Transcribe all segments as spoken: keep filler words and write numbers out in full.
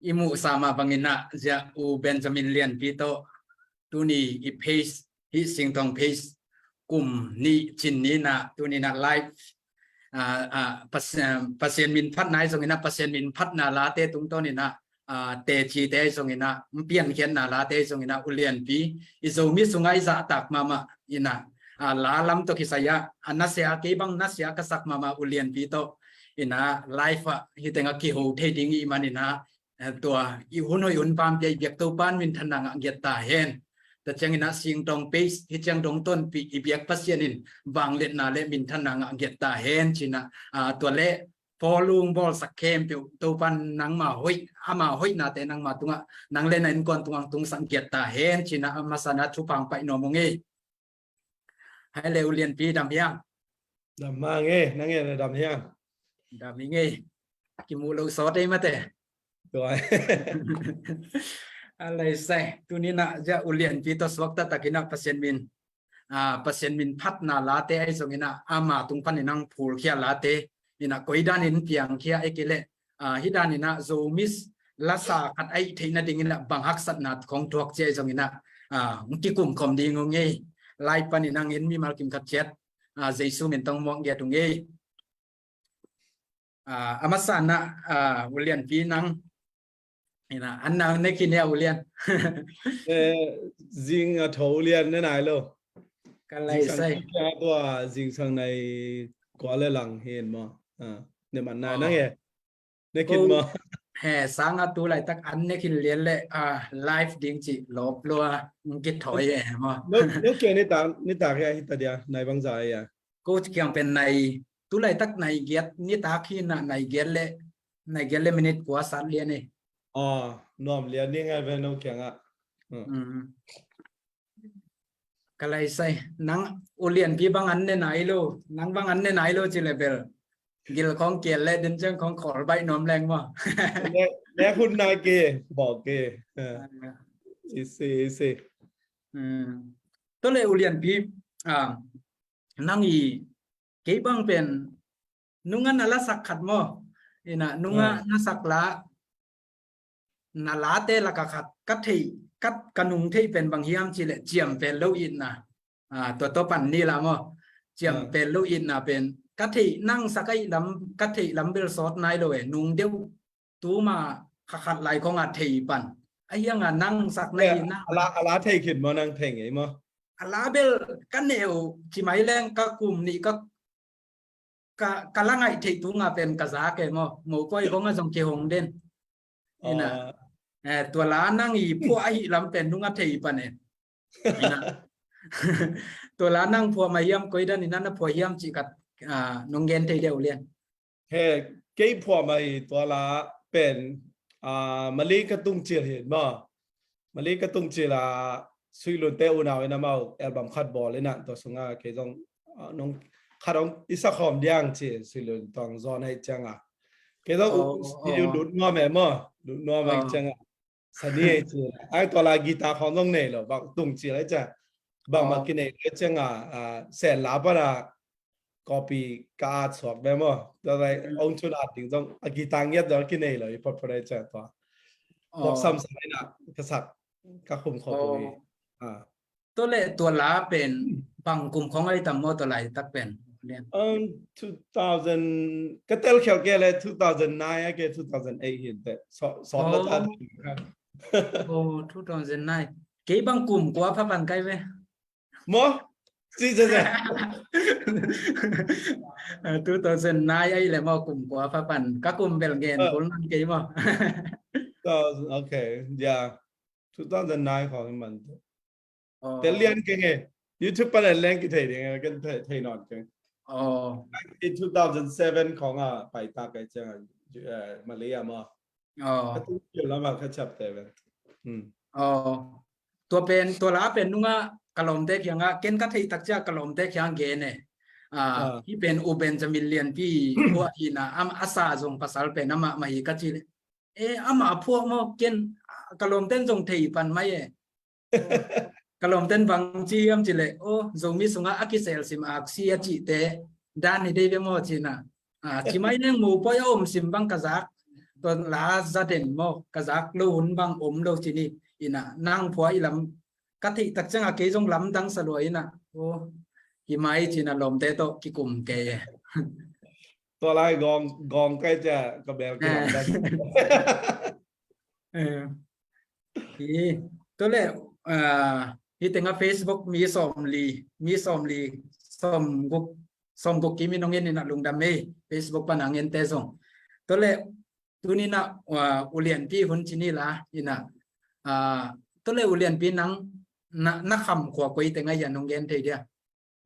i muhsa mah bangin ah, zia U Benjamin Lianpi tawh tuni i page, hih Singtawng page kum nih cin ni-in ah, tuni-in ah live, ah, ah, Pas-, ah, Pasian min phatna ahi zongin ah, Pasian min phatna late tungtawnin ah, ah, tecite ahi zongin ah, piankhiatna late ahi zongin ah, U Lianpi i Zomi sungah i zahtak mahmah in ah, ah, la lam tawh kisai ah, a nasia, kei bang nasia ka sak mahmah U Lianpi tawh in ah, live ah hih teng ah kiho thei ding i hih manin ah, eh, tua i hun hoih hun pampi ah i biak Topa'n minthanna ngah ngiat ta hen. Tua ciangin ah Singtawng page hih ciang dong tonpih i biak Pasian in vangliatna le minthanna ngah ngiat ta hen ci-in ah, ah, tua le following bawlsak khempeuh Topa'n nangma hoih, ama hoihnate nangma tungah, nang le na innkuan tungah tungsak ngiat ta hen ci-in ah, a masa-in ah thupha hong pai nuam ung ei. Hai le U Lianpi, dam hiam? Dam mah ing ei, nang e, na dam hiam? Dam ing ei. Kimuh loh sawt ei mate. Tua. A lai sai, tuni-in ah zia U Lianpi tawh suakta takin ah Pasian min, ah, Pasian min phatna late ahi zongin ah, ama tung panin ah phulkhia late in ah, koi danin piangkhia, ahih kei leh, ah, hih danin ah Zomi lasa khat ahih theihna dingin ah bang haksatna khong thuak ci ahi zongin ah, ah, hong kikum khawm ding ung ei. Live panin ah en mimal kim khat ciat, ah, Jesu min tawh muak ngiat ung ei. Ah, a masa-in ah, ah, U Lianpi nang in ah, an nang ne khin hia U Lian? Eh, zing a tho U Lian ne nai lo. Ka lai sai. Zingsang nai tua, zingsang nai kua le lang hi maw. Ah, ne man nai nang e. Ne khin maw. He, sang a tu laitak an ne khin lian le, ah, live ding ci lawp lua, kithawi e maw. No, no kiang nitak, nitak hia hi ta dia, nai bangza hia? Ko kiang pen nai, tu laitak nai giat, nitak hi-in ah nai giat le, nai giat le minute kua sat lian e. Aw, nuam lian ni ngai ve no kiang ah. Hmm. Hmm. Ka lai sai, nang U Lianpi bang an ne nai lo, nang bang an ne nai lo ci le bel. Gil khong kial le din ciang khong khawl baih nuam leng maw. Ne, ne hun nai ke, bawk ke. Eh. Ah. I see, I see. Hmm. Tua le U Lianpi, ah, nang i, kei bang pen nungah na lasak khat maw. In ah nungah na sak la, na late lakah khat ka theih, ka, ka nung theih pen bang hiam ci le, ciam pel lo itna. Ah, tua tawh pan ni la maw. Ciam pel lo itna pen ka theih, nang sak ahih lam, ka theih lam bel sawt nai lo e, nung deuh. Tuma kha khat lai khong a thei pan. A hiang a nang sak na hi na. A la, a la thei khin maw, nang thei ngei maw? A la bel ka neu ci mai leng ka kum nih ka, ka, ka la ngaih theih tunga pen ka za ke maw. Mopoi khong a zong kihong den. Ina. Eh, tua la nang i phuah ahih lam pen nung a thei pan e. Ina. Tua la nang phuah mah hiam, koi dan ina na phuah hiam cih khat, ah, nong gen thei deuh lian. He, kei phuah mah hi tua la pen, ah, Malay ka tungcil hi maw. Malay ka tungcil a Suihlun te unau in amau album khat bawl in a, tua sunga kei zong, ah, nong khat hong i sa khawm diang ci Suihlun tawng zawn ahih cianga. Kei zong, oh, u, oh, studio lut nuam e maw, lut nuam ahih cianga. Sani ei ci. Ai tua la guitar khawng zong nei lo, bang tungcil ei cia. Bang mah kinei lo ei cianga, ah, Sen la pana copy ka at suak be maw. Tua lai ong tun at ding zong, a guitar ngiat zong kinei lo, i phot phot ei cia tua. Bawk sam sam ei na, ka sak, ka khum khawm khum hi. Ah. Tua le tua la pen bang kum khawng ai tam maw tua laitak pen? Um, two thousand, ka tel khial kei le two thousand nine a kei two thousand eight hi in teh. So, so na ta. Oh, two thousand nine. Kei bang kum kua pha pan kai ve. Maw? Si, si, si. Ah, two thousand nine ai le maw kum kua pha pan. Ka kum bel gen kul man kei maw. Two thousand, okay, yeah. Two thousand nine khawng hi man teh. Oh. Tel lian keng e. YouTube pan en leng kithei ding e, ken thei, thei nawn keng. Oh. I two thousand seven khawng a pai ta kai ciang a, eh, Malay a maw. Oh. Ka tu kil lama ka chap te ve. Hmm. Oh. Tua pen, tua la pen nunga ka lawmte kianga, ken ka theih tak cia ka lawmte kiang gen e. Ah, ah. Hih pen U Benjamin Lianpi phuah hi na, am a sa zong pasal pen amah mah hi ka ci le. Eh, amah phuah maw, ken, ah, ka lawmten zong thei pan mai e. Ka lawmten bang ci hiam ci le, oh, Zomi sungah a kiselsim aksi a cihte dan hi dei ve maw ci na. Ah, ci mai leng mopoi a om sim bang ka zak. Tua la za den maw, ka zak lo hun bang om lo ci ni. Ina nang phua i lam ka theih tak ciangah kei zong lamdang sa lua ina. O, hi mai cina lawmte tawh kikum kei e. Tua lai gawng, gawng kai cia ka bel kilamdang. Eh. Hi, tua le, ah, hi tengah Facebook mi sawmli, mi sawmli, sawmguk, sawmguk kim in hong en ina lungdam ei, Facebook pan a ngente zong. Tua le, tuni na, ah, ulianpi hun cini la, ina, ah, tua le ulianpi nang, na, na kham khua koi tengah yan hong gen thei dia.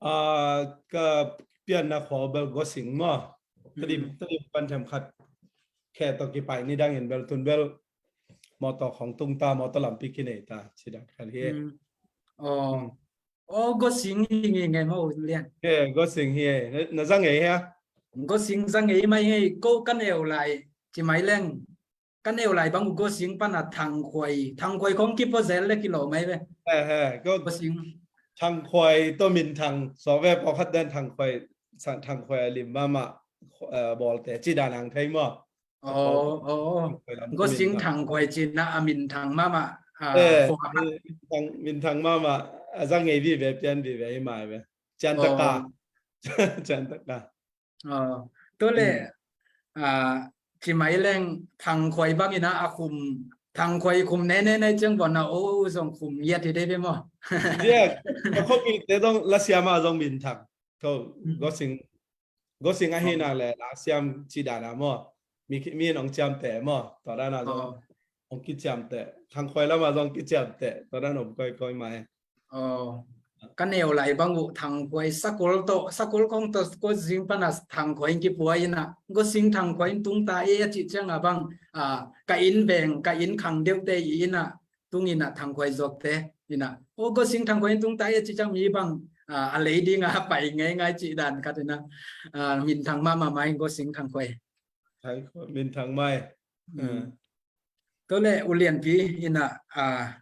Ah, ka pianna khua bel Gosing maw. Tadi, mm, tadi pan them khat. Khe to kipai ni dangin bel tun bel motor khong tung ta, motor lampi kinei ta, sidak khat hi. Mm. Oh. Mm. Oh, Gosing hi nge nge maw lian. He, Gosing hi e. Na, na zang ei hia? Gosing zang ei mai hei ko kan eu lai. Ci mai leng. Kan eu lai bang uh Gosing pan a Thangkhuai, Thangkhuai khong kipo zel le kilo mai ve. He, he, ko Gosing. Thangkhuai to Minthang, so ve pawkhat den Thangkhuai, Thangkhuai a lim mama, eh, bawlte ci dan ang thei maw. Oh, oh, oh. Thangkhuai lam to Gosing Minthang. Thangkhuai cina a Minthang mama, ah, eh, khua. Minthang, Minthang mama, a zang ei vive, pian vive, hi mai ve. Cian taka. Oh. Cian taka. Aw, tua le, mm, ah, ci mai leng Thangkhuai bangin a khum, Thangkhuai khum nene nai ciang bon a o zong khum yet hi dei ve maw. Ziak, ka khopite zong lasiam a zong Minthang. Ko, mm, Gosing, Gosing ahi nak le lasiam ci dan a maw. Mi, mi nong ciamte maw. Tua dan a zong. Aw. Hong kiciamteh, Thangkhuai lamah zong kiciamteh, tua dan om koikoi mah e. Aw, ka neu lai bang uh Thangkhuai sakol tawh, sakol kong tawh, ko zing pana Thangkhuai in kipuai inah, Gosing Thangkhuai in tungta e a cih ciangah bang, ah, ka inn veng, ka inn khang deuhte i inah, tung inah Thangkhuai zuakte inah, o Gosing Thangkhuai in tungta e a cih ciang mi bang, ah, a lei dingah pai ngeingai cih dan khat inah, ah, minthang mahmah mai Gosing Thangkhuai. Thangkhuai, minthang mai. Tua leh u Lianpi inah, ah,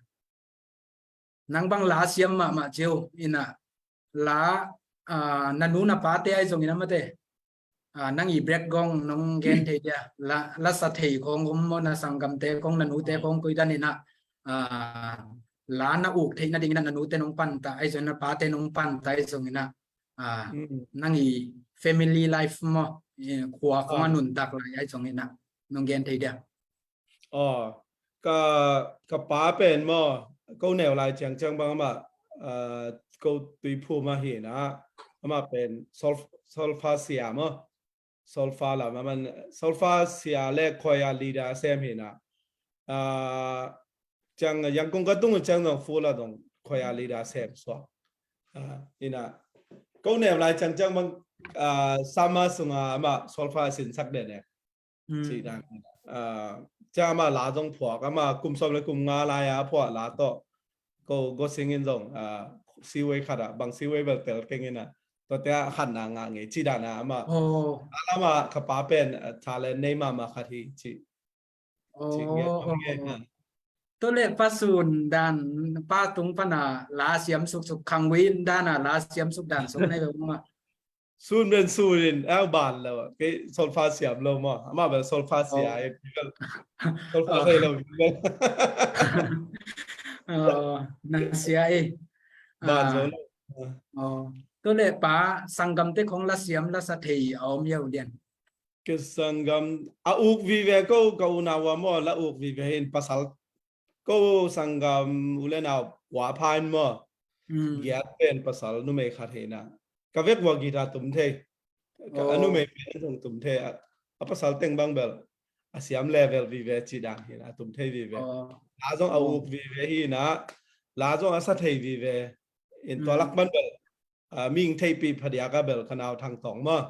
nang bang la siam mahmah ciau inah la, ah, na nu na pate ahi zongin amate, ah, nang i background nong gen thei dia, la, la sa thei khong om maw, na sanggamte khong, na nute khong koi dan inah, ah, la na uk theih nading inah na nute nong panta ahi zongin, na pate nong panta ahi zongin ah, ah, nang i family life maw, eh, khua khong a nuntak lai ahi zongin ah nong gen thei dia. Aw, ka, ka pa pen maw, ko neu lai ciangciang bang amah, ah, ko tuiphum ahi inah, amah pen solfa sia maw, solfa lam, amah solfa sia le khoi a leader sem hi inah. Ah, ciang Yangon ka tung ciang zong full a zong khoi a leader sem suak. Ah, inah, ko neu lai ciangciang bang, ah, sama sunga amah solfa sinsak den e. Cih dan. Ah, ciang amah la zong phuak, amah kum sawm le kum nga lai-a phuah la tawh. Ko Gosing in zong, ah, siwei khat ah, bang siwei bel tel keng inah. Tuate ah khatna ngah ngei, cih dan ah amah. Aw. A lamah ka pa pen, ah, talent nei mahmah khat hi, cih. Cih ngen, aw, ngen, aw. Tua leh pa Sun dan, pa tung pana la siam suksuk, khangvui dan a la siam suk dan suk nei lo maw. Sun ben Sun in, au ban lo, kei solfa siam lo maw, amah bel solfa sia, aw, e, solfa thei lo, bel. Aw, na sia e. Ban zo lo. Aw. Tua leh pa sanggamte khong la siam la sa thei a om ia u Lian? Ka sanggam, a uk vive ko, ka unau a maw, la uk vive hi in pasal. Ko sanggam u le nau kua pha in maw. Giat pen pasal numei khat hi inah. Ka vek vua guitar tum thei. Ka, a numei pen zong tum thei. A, a pasal teng bang bel a siam level vive cih dan hi inah, a tum thei vive. Aw. La zong a uk vive hi inah. La zong a sa thei vive. In tua lak man bel, ah, mihing theihpih phadiak a bel ka nau Thang Tawng maw.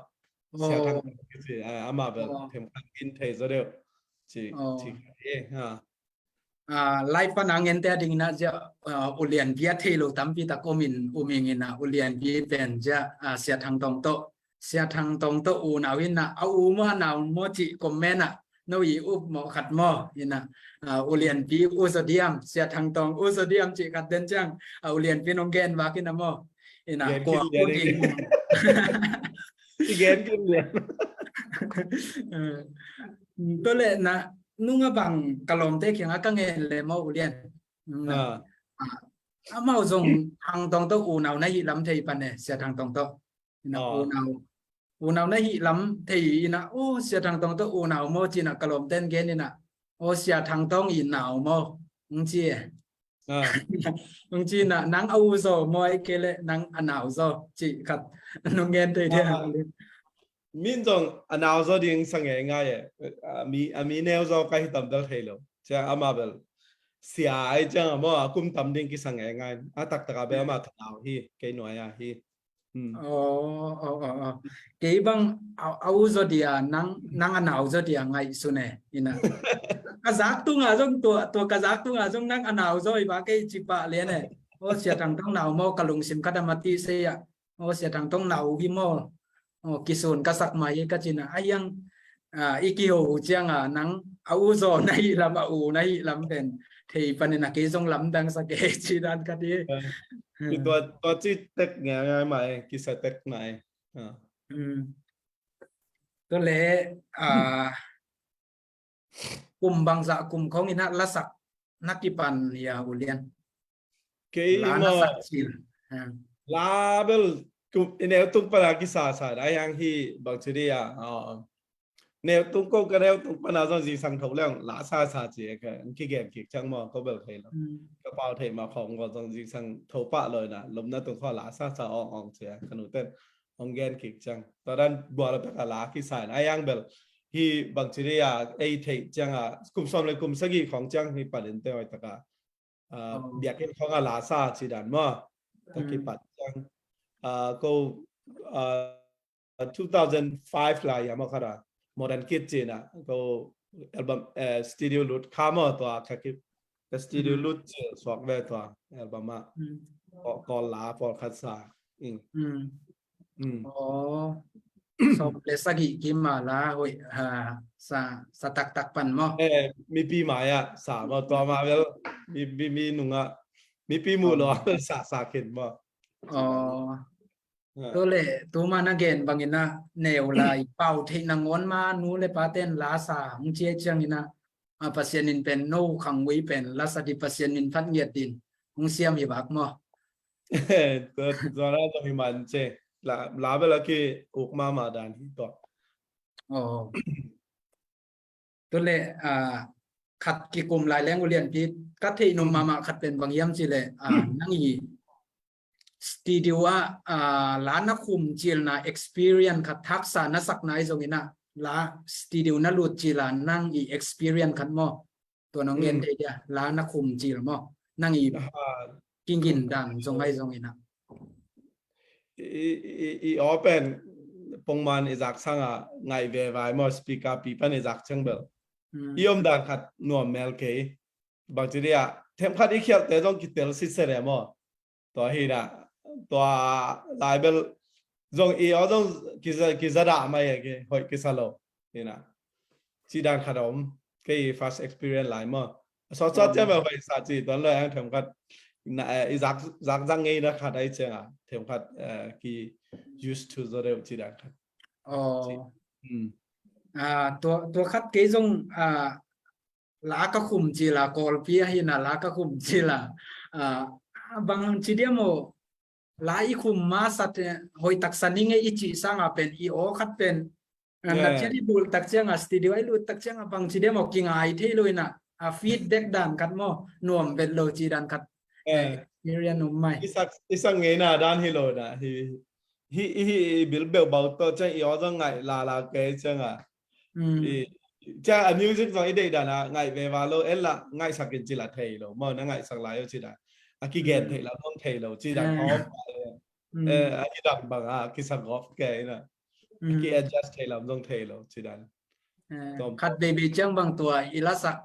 Sia Thang Tawng kici, ah, amah bel themkhat in thei zaw deuh. Ci, ci khat hi, ha. Ah, live pana ngente a ding inah zia, ah, u Lianpi a thei lo tampi tak om in, um ing inah u Lianpi pen zia, ah, Sia Thang Tawng tawh, Sia Thang Tawng tawh unau inah, a u maw a nau maw cih comment ah no i up mawh khat maw inah, ah, u Lianpi u zaw diam, Sia Thang Tawng u zaw diam cih khat den ciang, ah, u Lianpi nong gen vak inah maw inah, kua u ding. I gen kim lian. Eh, Tua leh na nunga bang ka lawmte kiangah ka ngen le maw, U Lian? Na, ah, amau zong Thang Tawng tawh unau na hih lam thei pan e, Sia Thang Tawng tawh. Ina, unau, unau na hih lam thei ina, "O, Sia Thang Tawng tawh unau maw?" ci ina ka lawmte in gen ina, "O, Sia Thang Tawng i nau maw?" Hong ci e. Hong ci ina, "Nang a u zaw maw, ahih kei leh nang a nau zaw?" ci khat nong ngen thei thei. Min zong a nau zaw ding sa ngeingai e. A mi, a mi neu zaw ka hi tam bel thei lo. Ciang ama bel sia ai ciang a maw, a kum tam ding kisa ngeingai. A taktak a bel ama ka nau hi, kei nuai a hi. Aw, aw, aw, aw. Kei bang a, a u zaw dia, nang, nang a nau zaw dia ngaihsun e, ina. Ka zak tunga zong tua, tua ka zak tunga zong nang a nau zaw hi ba kei ci pah lian e. O, Sia Thang Tawng nau maw, ka lungsim khat a mati sei a. O, Sia Thang Tawng nau hi maw. O, kisun ka sak mai hi ka ci ina. A hiang, a, i kiho uh cianga nang a u zaw na hih lam, a u na hih lam pen thei pan ina, kei zong lamdang sa kei ci dan ka ti. Tua, tua ci tek ngai ngai mai, kisa tek mai. Tua leh, a, kum bangzah kum khong ina lasak na kipan hia, U Lian? Kei la na maw, sak cil. La bel kum, i neu tung pana kisasa, a hiang hi bang ci dia. Neu tung ko, ka neu tung pana zong zingsang tho leng la sasa ci e, ka kigen kik ciang maw, ko bel thei lo. Ka pau thei ma khong ko zong zingsang tho pah lo ina, lomna tung kho la sasa ong ong ci e, ka nute in ong gen kik ciang. Tua dan bua lo pek a la kisa ina, a hiang bel hi bang ci dia, ei thei cianga kum sawm le kum sagih khong ciang hi panin te hoih taka, a, biakinn khong a la sa ci dan maw. Tua kipat ciang, a, ko, a, two thousand five lai a maw khat a, Modern Kid ci ina, ko album, eh, studio lut kha maw, tua ka ki, ka studio lut ci suak ve tua album a. Ko, ko la pawlkhat sa. Aw, sawm le sagih kim a la hoih, ha, sa, sa taktak pan maw? Eh, mipi mai ah sa maw, tua ma bel mi, mi, mi nungah mipi muh lo sa, sa khin maw? Aw. Tua leh tuma na gen bangin ah neu lai pau theih nangawn ma nu le pate'n la sa hong ci ciangin ah, a, Pasian in pen no khang ui pen la sa di, Pasian min phat ngiat din hong siam hi bak maw? Tua, tua la zong hi man ci. La, la bel a ki uk mahmah dan hi tua. Aw. Tua leh, a, khat kikum lai leng U Lian Pi, ka theih nuam mahmah khat pen bang hiam cih leh, a, nang i studio ah, a, la na khum cilna experience khat, haksa na sakna i zongin ah, la studio na lut cila nang i experience khat maw? Tua nong gen thei dia, la na khum cil maw? Nang i kigin dan zong ahi zongin ah. I, i, i aw pen pongman i zak sangah ngaih vevai maw, speaker pi pan i zak ciang bel i om dan khat nuam mel kei. Bangci dia, themkhat i khialhte zong kitel sitset e maw? Tua hi na, tua lai bel zong i aw zong kiza, kiza dah mai e, ki hoih kisa lo hi na. Ci dan khat a om, kei i first experience lai maw. A sawtsawt ciang bel hoih sa ci, tuan lo ang themkhat na, eh, i zak, zak zang ngei na khat ahi ciang a, themkhat, eh, ki used to zaw deuh ci dan khat. Aw. Ci. Hmm. Ah, tua, tua khat kei zong, ah, la ka khum cila, Kawlpi ahi na la ka khum cila. Ah, bang ci dia maw, la i khum masate hoih taksa ning e i cih sanga pen i aw khat pen, ah, na ciat i bulh tak cianga, studio i lut tak cianga bang ci dia maw, kingai thei lo hi na, a, feedback dan khat maw, nuam vet lo ci dan khat. Eh, experience om mai. I sak, i sak ngeina dan hi lo na, hi, hi, hi, i bil beuh bau tawh ciang i aw zong ngaih lala kei cianga. I, ciang a music zong i deih dan a ngaih veva lo, en la ngaihsak in cila thei lo maw, na ngaihsak lai o ci dan. A kigen theih lam zong thei lo ci dan. Om, eh, a i dang bang a kisak gawp kei na. A ki adjust theih lam zong thei lo ci dan. Eh, khat veve ciang bang tua i lasak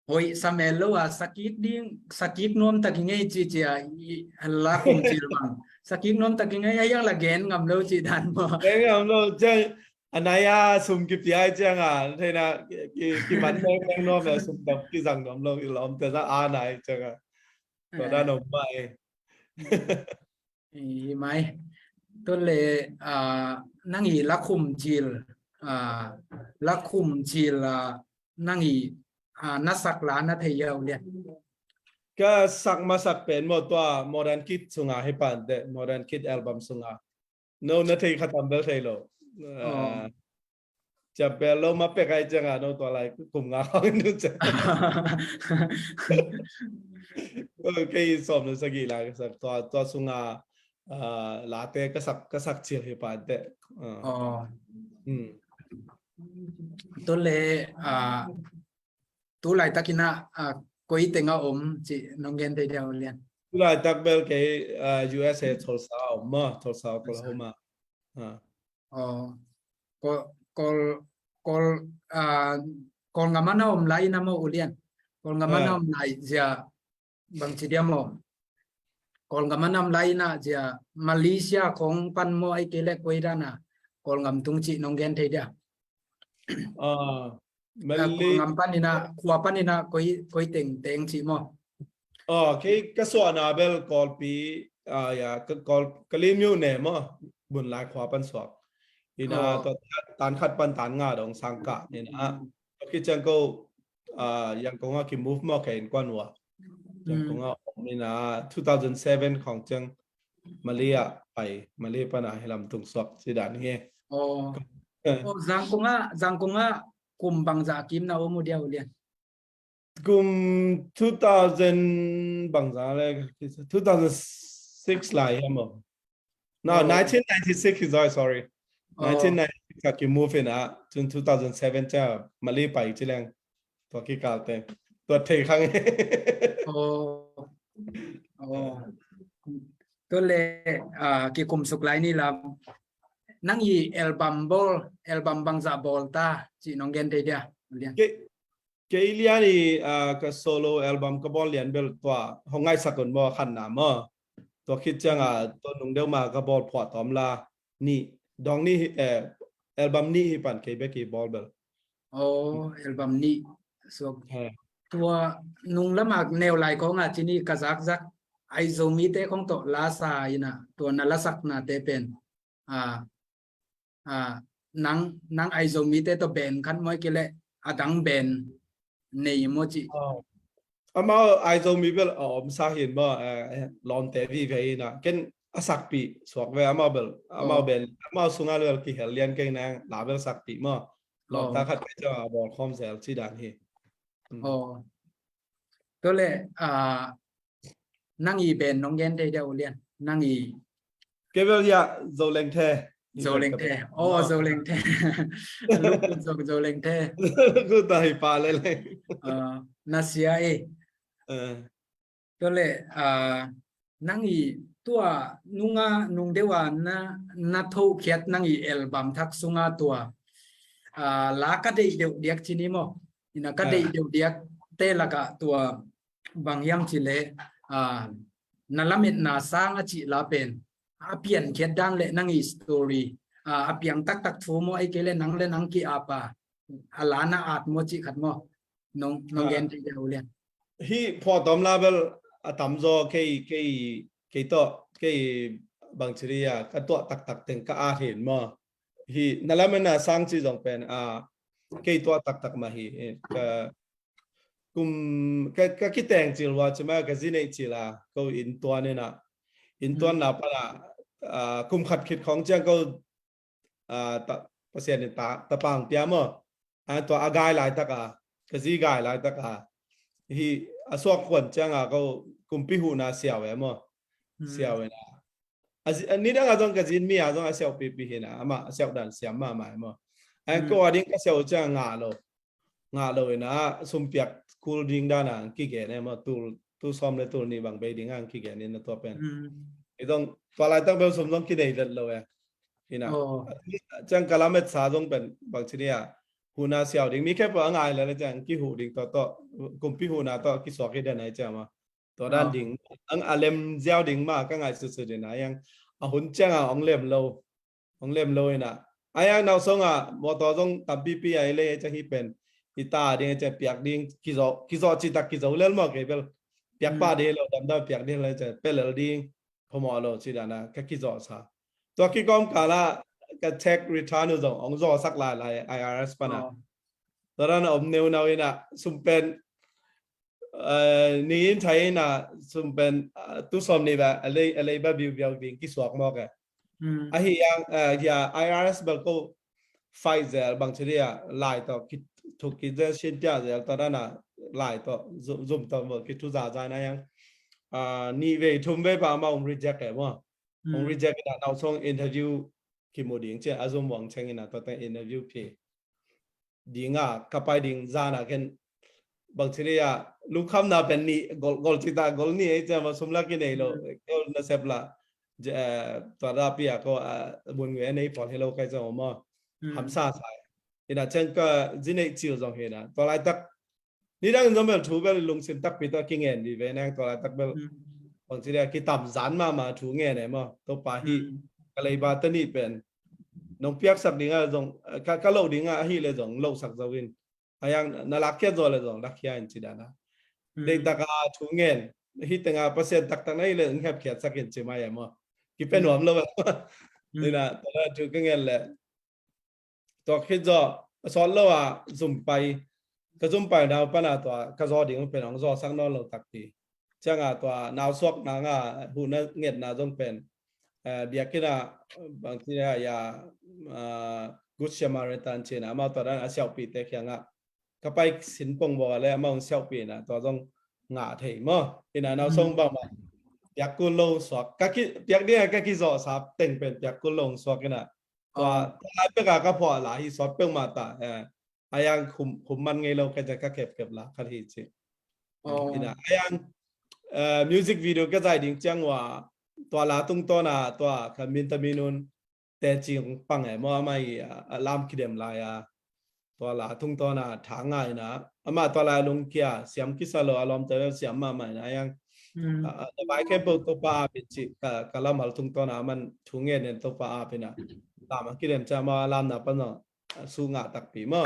hoih sa mel lo a, sakik ding, sakik nuam tak i ngei ci ci a, i la khum cil bang. Sakik nuam tak i ngei a, hiang la gen ngam lo ci dan maw. Gen ngam lo ciang, a nai a sum kipia ciang a, thei na, ki, ki, kiman meng meng nuam a, sum dam kizang nuam lo, i lawmte za a nai ciang a. Tua dan om mai. I mai. Tua leh, ah, nang i la khum cil, ah, la khum cil, ah, nang i, ah, na sak la na thei a, U Lian? Ka sak masak pen maw, tua Modern Kid sunga hi pan teh, Modern Kid album sunga. No na thei kha tam bel thei lo. Ah, ciam bel lo ma pek ai cianga, no tua lai kum nga khawng in ciang. Kei sawm le sagih la ka sak, tua, tua sunga, ah, late ka sak, ka sak cil hi pan teh. Ah. Oh. Hmm. Tua le, ah, tu laitakin ah, ah, koi teng a om cih nong gen thei dia, U Lian? Tu laitak bel kei, ah, U S A Tulsa a om maw, Tulsa, Oklahoma. Ah. Oh, Kawl, Kawl, Kawl, ah, Kawlngam ah na om lai in ah maw, U Lian? Kawlngam ah na om lai zia bangci dia maw? Kawlngam ah na om lai in ah zia Malaysia khawng pan maw, ahih kei leh koi dan a Kawlngam tung cih nong gen thei dia? Ah, ah, Malay. Kawlngam panin ah, khua panin ah koi, koi teng teng cih maw? Oh, kei ka suahna bel Kawlpi, ah, ya, ka Kawl, Kalaymyo ne maw, Bunlai khua pan suak. Ina, oh, tua tan khat pan tan nga dong sang kah, ina. Tua khit ciang ko, ah, Yangon ah ki move maw, ka innkuan uh a. Yangon ah om ina, two thousand seven khawng ciang Malay ah pai, Malay pan a hi lam tung suak ci dan hi. Oh. Eh. Oh, Yangon ah, Yangon ah kum bangzah kim na om uh dia, U Lian? Kum two thousand bangzah le, two thousand six lai hi maw? No, oh, nineteen ninety-six is all, sorry. Oh. Nineteen ninety-six a ki move in a, cun two thousand seven ciang Malay pai ci leng. Tua kikal teng. Tua thei khang. Oh. Oh. Tua le, ah, kikum suk lai ni lam. Nang i album bawl, album bangzah bawl ta, cih nong gen thei dia, U Lian? Kei, kei lian i, ah, ka solo album ka bawl lian bel tua, hong ngaihsak un maw, khatna maw. Tua khit ciang a, tua nung deuh ma ka bawl Phuahtawm La nih, dawng nih hi, eh, album nih hi pan kei bek i bawl bel. Oh, album nih. So, he, tua nung lam a neu lai khawng a ci ni ka zakzak, Aizomite khawng tawh la sa in a, tua na lasaknate pen, ah, ah, nang, nang Aizomite tawh band khat maw, ahih kei leh a dang band nei maw cih. Oh. Amau Aizomi bel a om sa hi in maw, eh, lawmte vive hi in a. Ken a sakpih suak ve amau bel, amau, oh, band, amau sungah bel kihel lian kei nang, la bel sakpih maw. Lawmta, oh, khat kei ciang a bawl khawm zel ci dan hi. Hmm. Oh. Tua le, ah, nang i band nong gen thei dia, U Lian? Nang i. Kei bel ya, Zolengthe. Zolengthe. Oh, Zolengthe. Lukut zong Zolengthe. Lukut ta hi pa le le. Ah, na sia e. Eh. Tua le, ah, nang i tua nunga, nung deuh a na, na thokhiat nang i album thak sunga tua, ah, la ka deih deuh diak ci ni maw. Ina ka, ah, deih deuh diakte lakah tua bang hiam cih leh, ah, Na Lametna Sang a cih la pen a piankhiat dan le nang i story, ah, a piang taktak thu maw, ahih kei leh nang le nang ki-ap a, a la na at maw cih khat maw. Nong, nong, ah, gen thei dia, U Lian? Hih Phuahtawm La bel a tamzaw kei, kei, kei tawh, kei bangci dia ka tuah taktak teng ka at hi in maw. Hih Na Lametna Sang cih zong pen, ah, kei tuah taktak mah hi. Ka kum, ka, ka kiteng cil uh a, ci mah, ka zi neih cil a, ko inntuan in a, inntuan, hmm, na pan a, ah, kum khat khit khawng ciang ko, ah, ta, Pasian in ta, tapa hong pia maw. Ah, tua a gai laitak a, ka zi gai laitak a, hih a suak kuan ciang a ko kumpi huhna siau e maw. Hmm. Siau e na. A zi, a nidang a zong ka zin mi a zong a siaupipi hi na, amah a siau dan siam mahmah e maw. Ai, hmm, ko a ding ka siau ciang a ngah lo. Ngah lo in a, sumpiak kul ding dan a kigen e maw, tul, tul sawm le tul nih bang bei ding a kigen in a tua pen. Hmm. I zong, tua laitak bel sum zong kinei let lo e. Hi na. Oh. Ciang ka lametsa zong pen bangci dia, huhna siau ding, mi khempeuh a ngai le le ciang kihuh ding tawh tawh, kumpi huhna tawh kisuak hi den ai ciang maw. Tua dan, oh, ding, ang a lem ziau ding mah ka ngaihsutsut in a, a hun ciang a hong lem lo. Hong lem lo in a. A yang nau song a, mawtaw zong tampipi a i lei ciang hih pen, i ta ding ciang piak ding, kizawh, kizawh citak kizawh lel maw kei bel. Piak pah, hmm, ding lo, damdam piak ding lo ciang, pia lel ding, phamawh lo ci dan a, ka kizawh sa. Tua kikawm kal ah, ka tax return uh zong hong zawhsak lailai IRS pana. Tua dan a om neunau ina sum pen, eh, ni in thai ina sum pen, eh, tu sawm ni ba a lei, a lei ba biu biau ding kisuak mawk e. Ahi yang, eh, hia IRS bel ko fight zel bang ci dia lai tawh ki thuk ki zel shin tia zel tawh dana lai tawh zum tawh mo ki thu za za na yang, ah, ni vei thum vei pa ma um reject e mo. Um reject ina nau song interview ki mu ding ci a zum wang cheng ina tawh teng interview pi dinga ka pai ding zana ken bang ci dia lungkhamna pen ni gol gol ci ta gol ni ei ci ma sum la ki nei lo gol na sep la. Tua da pia ko a bun ngue nei pol helo kai zong mo. Hamsa sai ina cheng ka zi nei cil zong hina tua lai tak ni dang in zong bel thu bel lungsim takpi tawh kingen vive nang tua lai tak bel bang ci dia kitam zan mama thu ngen e mo. Topa hi ka leiba ta ni pen nong piaksak dinga zong ka, ka lo dinga ahi le zong lo sak zo in. A yang na lak kia zo le zong lak kia in ci dana. Dei taka thu ngen hi tenga Pasian taktak na hi le ngiap kiat sak in ci mai e mo. Kipe nuam lo e mo. Nina tua thu ka ngen le tua khit zaw a sawt lo a zum pai ka zum pai nau pana tua ka zaw ding pen hong zawsak nawn lo takpi. Cianga tua nausuak nanga huhna ngetna zong pen, eh, biakina bang ci a ya, ah, Good Samaritan cina amau tua dan a siauhpihte kianga ka pai sin pong bawa le amau siauhpihna tua zong ngah thei maw ina nau song bang ma piak kul lo suak ka ki piak dia ka kizawh sa teng pen piak kul lo suak ina tua tua lai peka ka phuah la hi sawt pek mah ta, eh, a yang khum khum man ngei lo ka ja ka kep kep la khat hi ci. Ina a yang, eh, music video ka zai ding ciang wa tua la tungtawna tua ka min ta minun tecing pang e maw amah i a lam kidem lai a tua la tungtawna tha ngai na amah tua lai lungkia siam kisa lo a lawmte siam mahmah ina a yang, a na bai khempeuh Topa apin ci ka lamal tungtawna aman thu ngen nen Topa apina lam a kidem cia maw a lamna pan zong su ngah takpi maw.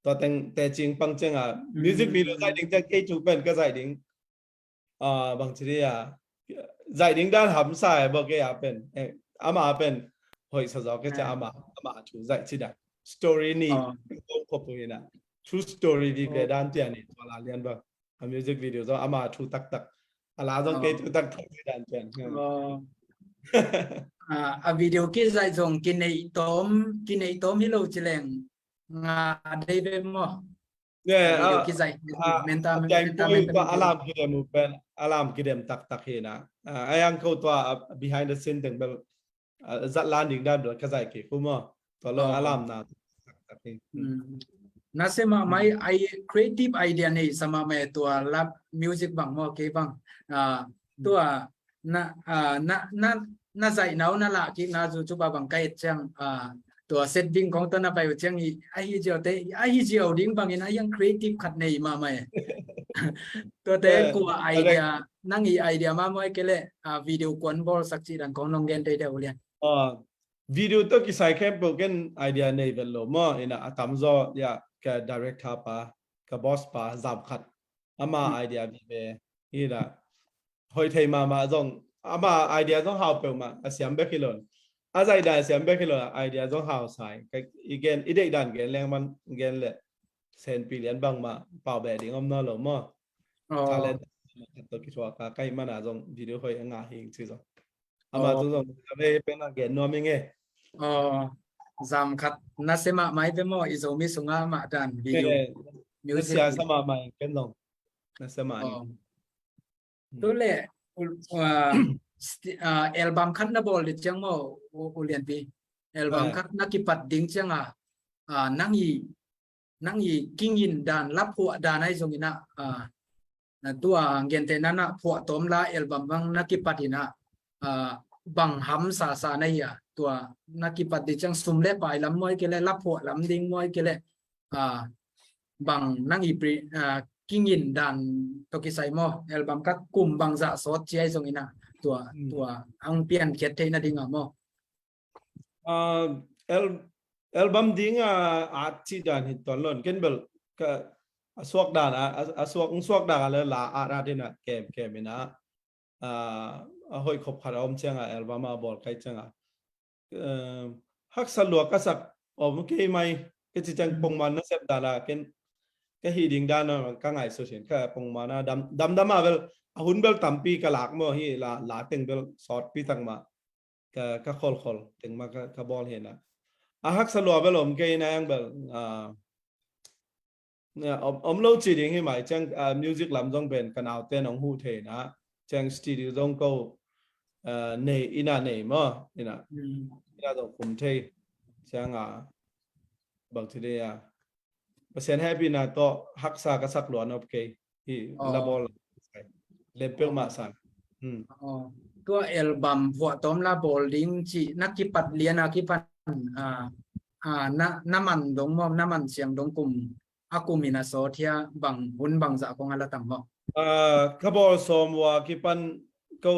Tua teng tecing pang cianga music video zai ding ciang kei thu pen ka zai ding, ah, bang ci dia zai ding dan hamsa e bawk e a pen, eh, ama pen hoih sa zawk e cia ama ama thu zai ci dan story ni kong khop ina true story di ve dan tia ni tua la lian bang a music video zong ama thu taktak a la zong kei thu taktak ci dan cia. A video ki zai zong ki nei tom ki nei tom hi lo ci leng nga dei ve maw? Video kizai menta menta menta alam kidem upen alam kidem taktak hina. A yang ko tua behind the scene teng bel zat lan ding dan bel kazai ki kuma tua lo alam na taktak hi. Na sema mai ai creative idea nei sama mai tua lap music bang mo ke bang. Tua na na na na zai nau na la ki na zu chu ba bang kai chang tua set ding kong tawh na pai uh ciang i ahi ziau te ahi ziau ding bangin a yang creative khat nei mahmah e. Tuate kua idea nang i idea mahmah e ke le video kuan bawl sak cih dan kong nong gen teitei uh lian. Video tawh kisai khempeuh ken idea nei vet lo maw ina a tamzaw ya ka director pa ka boss pa zam khat ama idea vive hi la. Hoih thei mahmah zong ama idea zong hau peuhmah a siam bek hi lo. A zaihdan a siam bek hi lo idea zong hau sai ka i gen i deihdan gen leng man gen le senpi lian bangmah pau beh ding om naw lo maw. Talent khat tawh kithuah ka kai mana zong video hoih a ngah hing ci zong. Ama tu zong a vei pen a gen nuam ing e. Zam khat na se mahmah i ve maw i Zomi sunga mah dan video. Music sia sa mahmah ing ken zong na se mah ing. Tu le album khat na bawl ding ciang maw u Lianpi? Album khat na kipat ding ciang a nang i nang i kingin dan la phuah dan ai zong ina tua gente na na phuah tawm la album bang na kipat ina bang ham sasa na hi a tua na kipat ding ciang sum le pai lam maw i ke le la phuah lam ding maw i ke le bang nang i kingin dan tawh kisai maw album ka kum bang zah sawt ci ai zong ina tua tua ang pian khiat theih na ding a maw? Album ding a at ci dan hi tuan lon ken bel ka a suak dan a a suak ung suak dan a le la at at ina kem kem ina a hoih khop khat a om ciang a album a bawl kai ciang a haksa lua ka sak om kei mai, ka ci ciang pongman na sep dan a ken ka hih ding dan a ka ngaihsut hin ka pongman a dam dam dam a bel a hun bel tampi ka lak maw hi la la teng bel sawtpi tak mah ka ka kholkhol teng mah ka ka bawl hi na a haksa lua bel om kei na ang bel a Om, om lo ci ding hi mai ciang music lam zong pen ka naute nong huh thei na ciang studio zong ko nei ina nei maw ina ina zong kum thei ciang a bang ci dei a Pasian happy na tawh haksa ka sak luan op kei hi la bawl lem peuh mah sang. Tua album vuah tawm la bawl ding ci na kipat lian a kipan a na na man dong maw na man siang dong kum a kum in a sawt hia bang hun bang zah kong a la tam maw? Ka bawl sawm ua kipan ko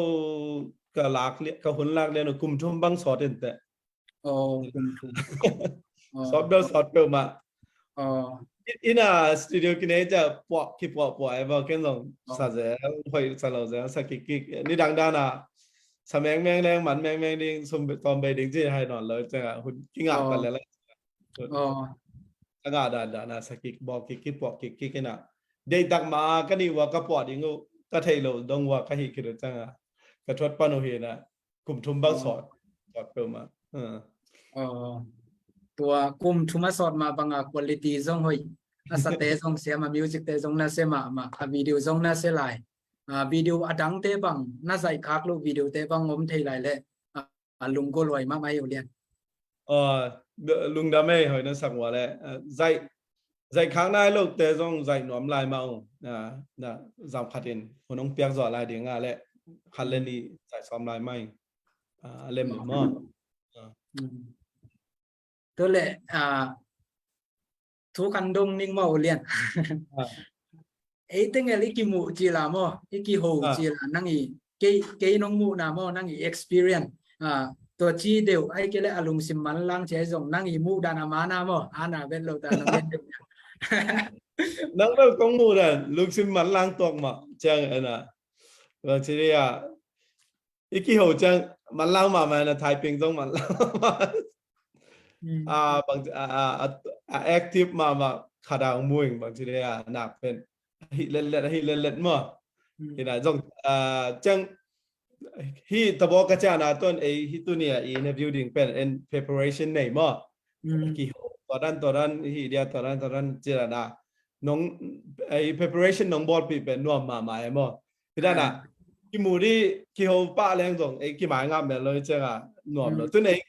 ka lak ka hun lak lian kum thum bang sawt in teh. Sawt bel sawt peuh mah. Ina studio kinei ca puah kipuah puah ai bang ken zong sa zel hoih sa lo zel sa kikik ni dang dan a sa mengmeng leng man mengmeng ding sum tawm bei ding ci hai nawn lo ciang a hun kingah ka lel a ngah dan dan a sa kik bawk kik kipuah kik kik ina deihtak ma a ka nih ua ka puah ding uh ka theih loh dong ua ka hih khit uh ciang a ka thuat pan uh hi na kum thum bang sawt sawt peuhmah. Tua kum thum a sawt mah banga quality zong hoih a sate zong siam a music te zong na se mahmah a video zong na se lai. Video a dangte bang na zaihkhak loh video te bang om thei lai leh a lunggulh huai mahmah hi uh lian. Lungdam ei hoih na sak ua leh zaih zaihkhak nai lote zong zaih nuam lai mah uh. Zam khat in hun hong piak zawh lai ding a leh khat le nih zaih sawm lai mah ing a lem maw? Tu leh thu kan dong ning maw uh lian. Ei tengel i kimuh cila maw i kiho cila nang i kei kei nong muhna maw nang i experience tua ci deuh ai kei le a lungsim manlang ci ai zong nang i muh dan a mana maw ana vet lo ta nong vet deuh. Nang bel kong muh dan lungsim manlang tuak mah ciang ana bang ci dia i kiho ciang manlang mahmah na thaiping zong manlang mahmah. A bang a active mahmah khat a hong muing bang ci dia nak pen ahi letlet ahi letlet maw? Hina zong ciang hi tabaw ka ciana tuan ei hi tuni a i interview ding pen en preparation nei maw? Kiho tuadan tuadan hi dia tuadan tuadan ci dan a nong ei preparation nong bawlpih pen nuam mahmah e maw? Hi dan a kimu di kiho pah leng zong ei kimai ngam mel lo hi ciang a nuam lo tun ei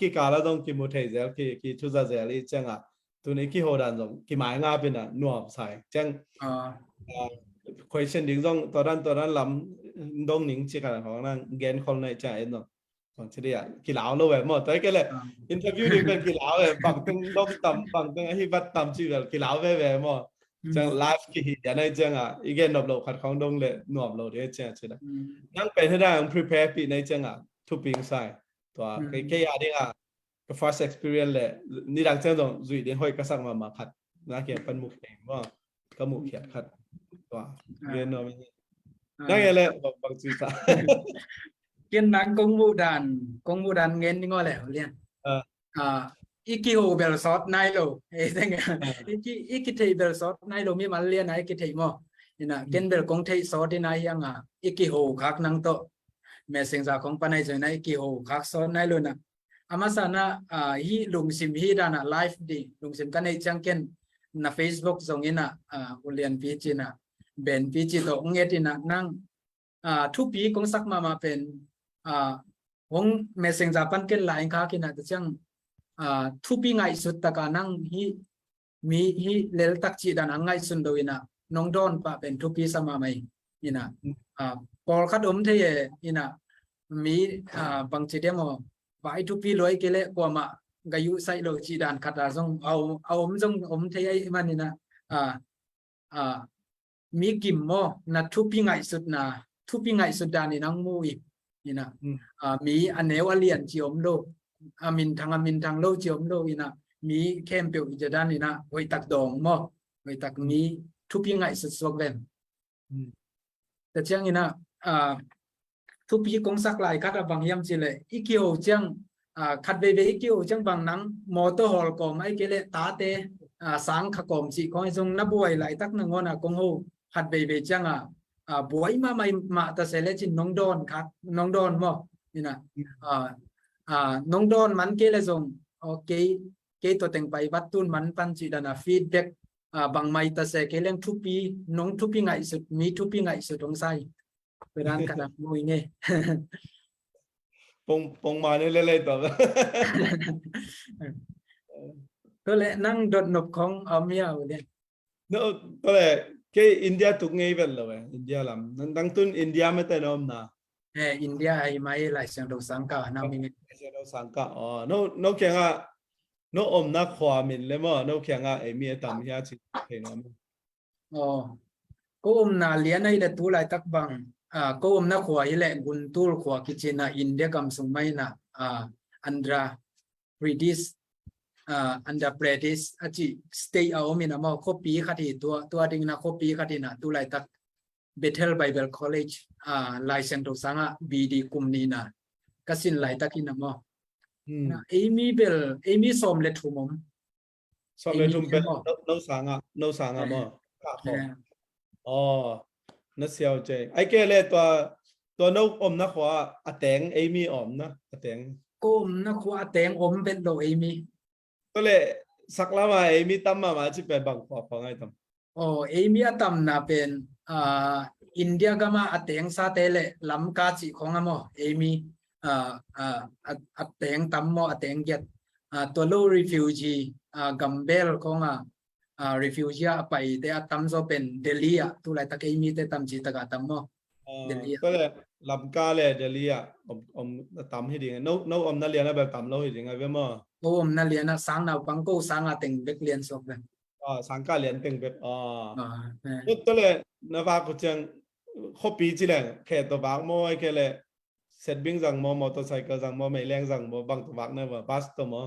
kikal a zong kimu thei zel ki thuza zel hi ciang a tun ei kiho dan zong kimai ngap in a nuam sai ciang. Question ding zong tuadan tuadan lam dong ning ci kan khong nang gen khol nai ciang en zong bang ci dia kilau lo ve maw? Tua hi kei leh interview ding pen kilau ve bang teng dong tam bang teng ahi vat tam ci vel kilau ve ve maw? Ciang live kihi dia nai ciang a i gen nop lo khat khong dong le nuam lo dia ciang ci da nang pen hi dang prepare pi nai ciang a thuping sai. Tua kei kei a ding a ka first experience le ni dang ciang dong zui ding hoih ka sak mahmah khat na kiang pan mu kei maw? Ka muh khiat khat tua gen nuam hi. Nang e le bang ci sa. Ken nang kong muh dan kong muh dan ngen ning aw le lian. I kiho bel sawt nai lo. I kitheih bel sawt nai lo mi mal lian a i kitheih maw? Ina ken bel kong theih sawt ina hiang a i kiho khak nang tawh messenger kong panai zo ina i kiho khak sawt nai lo ina a masa na hi lungsim hi dan a live di lungsim ka neih ciang ken na Facebook zong ina ulian pi ci ina ben pi ci tawh nget ina nang thupi kong sak mahmah pen hong messenger pan ken lai khak ina ta ciang thupi ngaihsut taka nang hi mi hi leltak cih dan a ngaihsun lo ina nong dawn pah pen thupi sa mahmah ina pawlkhat om thei e ina mi bangci diam aw vai thupi luai kei leh kuamah ga yuh saih lo cih dan khat a zong a om zong om thei aih man ina mi kim maw na thupi ngaihsutna thupi ngaihsut dan in ang mu i ina mi a neu a lian ci om lo a minthang a minthang lo ci om lo ina mi khempeuh i ja dan ina hoihtak dawng maw hoihtak mi thupi ngaihsut suak ven. Ta ciang ina thupi kong sak lai khat a bang hiam ci leh i kiho ciang ah, khat veivei i kiho ciang bang nang mawtaw hawl kawm ai kei leh tate, ah, sang kha kawm cih khawng ahi zong na buai laitak nangawn ah kong ho khat veivei ciang ah, ah, buai mahmah i mah ta se lecin nong dawn khat, nong dawn maw? Ina, ah, ah, nong dawn man kei leh zong, okay, kei tua teng pai vat tun man pan cih dan a feedback, ah, bangmah i ta se kei leng thupi, nong thupi ngaihsut, mi thupi ngaihsut hong sa hi. Tua dan ka dang mu i ngei. Pong, pong mah ni lelei tua. Tua leh nang dot nop khong om hia u lian? No, tua leh kei India tuk ngei vet lo eh, India lam. Nang dang tun India mete na om na? Eh, India ai mai Lai Siangtho Sangkah na mi. Lai Siangtho Sangkah. Oh, no, no kiangah, no omna khua min le maw, no kiangah ei mi a tam hia ci thei nuam. Oh, ko omna lian ahi le tu laitak bang, ah, ko omna khua hi le Guntur khua kici na India gam sung mai na, ah, Andhra Pradesh, ah, Andhra Pradesh a ci state a om ina maw, khuapi khat hi tua, tua ding na khuapi khat ina tu laitak Bethel Bible College, ah, Lai Siangtho Sangah B D kum ni na ka sin laitak ina maw. Hmm. Na, ei mi bel, ei mi sawm le thum om. Sawm le thum bel, no, no sangah, no sangah maw? Ka khawm. Oh, na siau cei. Ai kei le tua, tua no omna khua a teng, ei mi omna a teng. Ko omna khua a teng om bet lo ei mi. Tua le saklama ei mi tam mama ci pen bang khua khua ngai tam. Oh, ei mi a tamna pen, ah, India gama a teng sate le Lamka ci khong a maw, ei mi, ah, ah, a, a teng tam maw, a teng giat. Ah, tua lo refugee, ah, gambel khong a, ah, refugee a pai te a tam zaw pen Delhi a, tu laitak ei mi te tam ci taka tam maw. Ah, Delhi a. Tua le Lamka le Delhi a om, om tam hi ding. No, no omna lian a bel tam lo hi ding a ve maw. Ko omna lian a sang naupang ko sanga teng bek lian sok ve. Ah, sangkah lian teng bek. Ah. Ah, eh. Tua le na vak uh ciang khuapi ci leng khe tua vak maw ai kei le setbing zang maw, motorcycle zang maw, meileng zang maw, bang tua vak na maw, bus tua maw?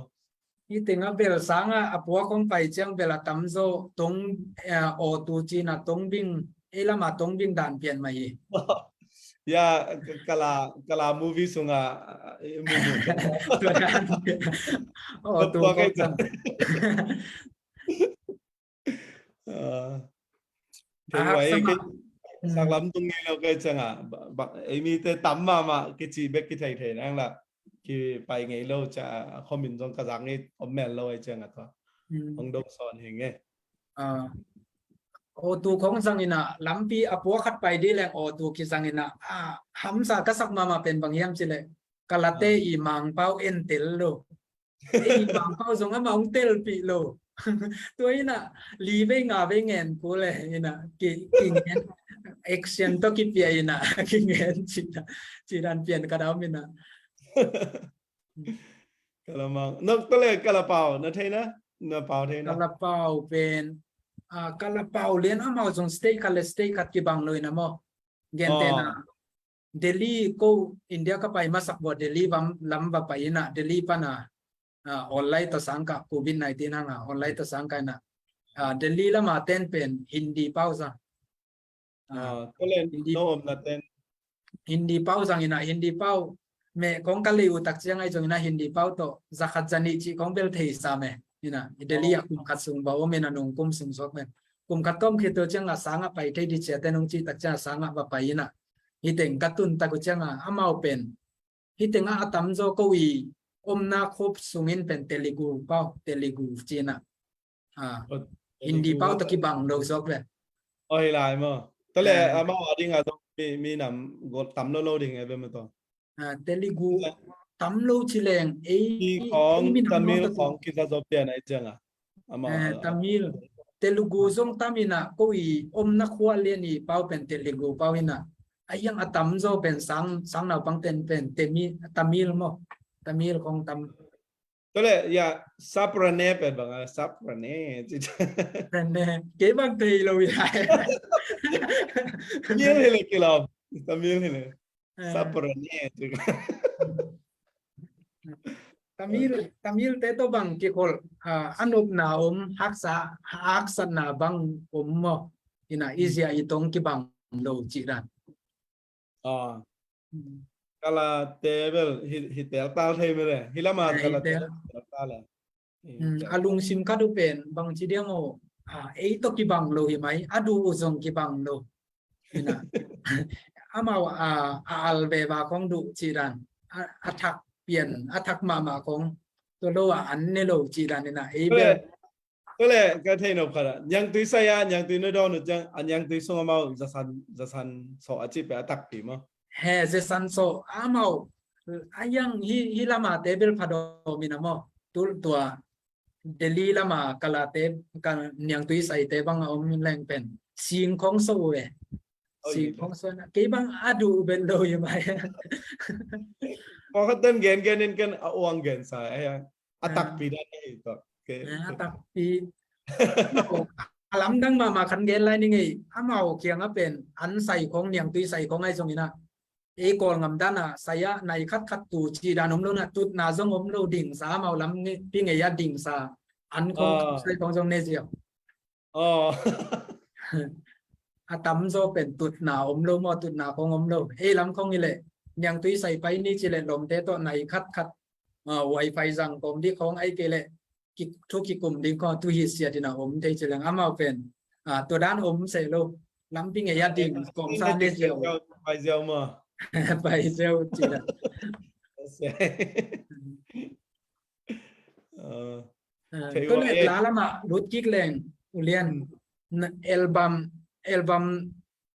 I teng a bel sanga a pua kong pai ciang bel a tam zaw tong, eh, auto ci na tongbing, ei lama tongbing dan pian mai hi. Ya, kala, kala movie sunga, eh, movie. Auto kong ciang. Ah, kei vai kei saklam tung ngei lo kei cianga, ei mi te tam mama kici bek kithei thei nang la kipai ngei lo ca, khomin zong ka zak ngei om mel lo ei cianga tua. Hong dong sawn hi ngei. Ah, auto khong zang ina lampi a pua khat pai di leng auto kizang ina, ah, hamsa ka sak mama pen bang hiam ci le ka late i Mangpau en tel lo. Ei Mangpau zong ama hong telpih lo. Tua ina li vei nga vei ngen kul e ina ki, ki ngen action to kipia ina ki ngen cina, cinan pian ka dam ina. Kalamang. Nok tale Kalapau na thei na? Na pau thei na? Kalapau pen, ah, Kalapau lian amau zong state khat le state khat kibang lo ina maw. Gente na. Delhi ko India ka pai masak bua Delhi lam va pai ina Delhi pana, ah, online ta sangka covid nineteen hanga online ta sangka ina, ah, Delhi lama ten pen Hindi pau zang. Ah, Hindi pau zang ina Hindi pau me kong ka lei u tak ciang ai zong ina Hindi pau to zakhat zani ci kong bel thei sa me ina Delhi a kum khat sung ba om ina nung kum sung sok me. Kum khat tom khit to ciang a sanga pai thei di cia te nung ci tak ciang a sanga va pai ina. Hi teng ka tun tak u ciang a amau pen. Hi teng a a tam zaw ko i omna khop sungin pen Telugu pau, Telugu cina. Ah, Hindi pau to kibang lo zok le. Oi lai mo. Tale amau a ding a zong mi, mi nam gol tam lo lo ding e be mo to. Ah, Telugu tam lo ci leng ei, ei khong, Tamil khong kiza zo pian ai ciang a. Amau, eh, Tamil. Telugu zong tam ina ko i omna khua lian i pau pen Telugu pau ina. Ai yang a tam zo pen sang, sang naupang ten pen Temi, Tamil mo. Tamil khong tam. Tole ya saprane pen bang a saprane. Prane. Kei bang thei lo ya. Tamil hi le kilom. Tamil hi le. Saprane. Tamil, Tamil te to bang kikhol, ah, a nopna om haksa, haksatna bang om mo. Ina izia i tong kibang lo ci dan. Ah. Kalate bel hi, hi teltal thei mele. Hi lama kalate teltal a. A lungsim khat uh pen bangci diam aw, ei tawh kibang lo hi mai, a duh uh zong kibang lo. Amau a, a al veva khong duh cih dan, a thak pian, a thak mahmah khong tua lo a an ne lo cih dan ina ei bel. Kole ka thei nop khat a, niangtui sai a, niangtui na dawn uh ciang a niangtui sung amau zasan, zasan sawh a cih pen a takpi maw? He, zasan sawh amau a yang hi, hi lama te bel phadawm ina maw? Tul tua Delhi lama kalate, ka niangtui saite bang a om leng pen sing khong sawh uh e. Sing khong sawh na kei bang a duh uh bel lo hi mai. Kong khat den gen gen in ken a uang gen sa a yang a takpi dan ahi tawh. A takpi. A lamdang mahmah khan gen lai ni ngei, amau kiang a pen an sai khong, niangtui sai khong ai zong ina ei Kawl ngam dan a sai a nai khat khat tu cih dan om lo na, tutna zong om lo ding sa, amau lam pi ngei a ding sa an khong sai khong zong ne ziau. A tamzaw pen tutna om lo maw, tutna khong om lo. Ei lam khong hi leh niangtui sai pai ni ci leh lawmte tawh nai khat khat wifi zang kawm dih khong ai kei leh thu kikum ding khong tu hi siat ina om thei ci leng amau pen tua dan om seh lo. Lampi ngei a ding kawm sa ne ziau. Pai ziau maw? Pai ziau ci leng. Tua leh la lamah lut kik leng, U Lian, album, album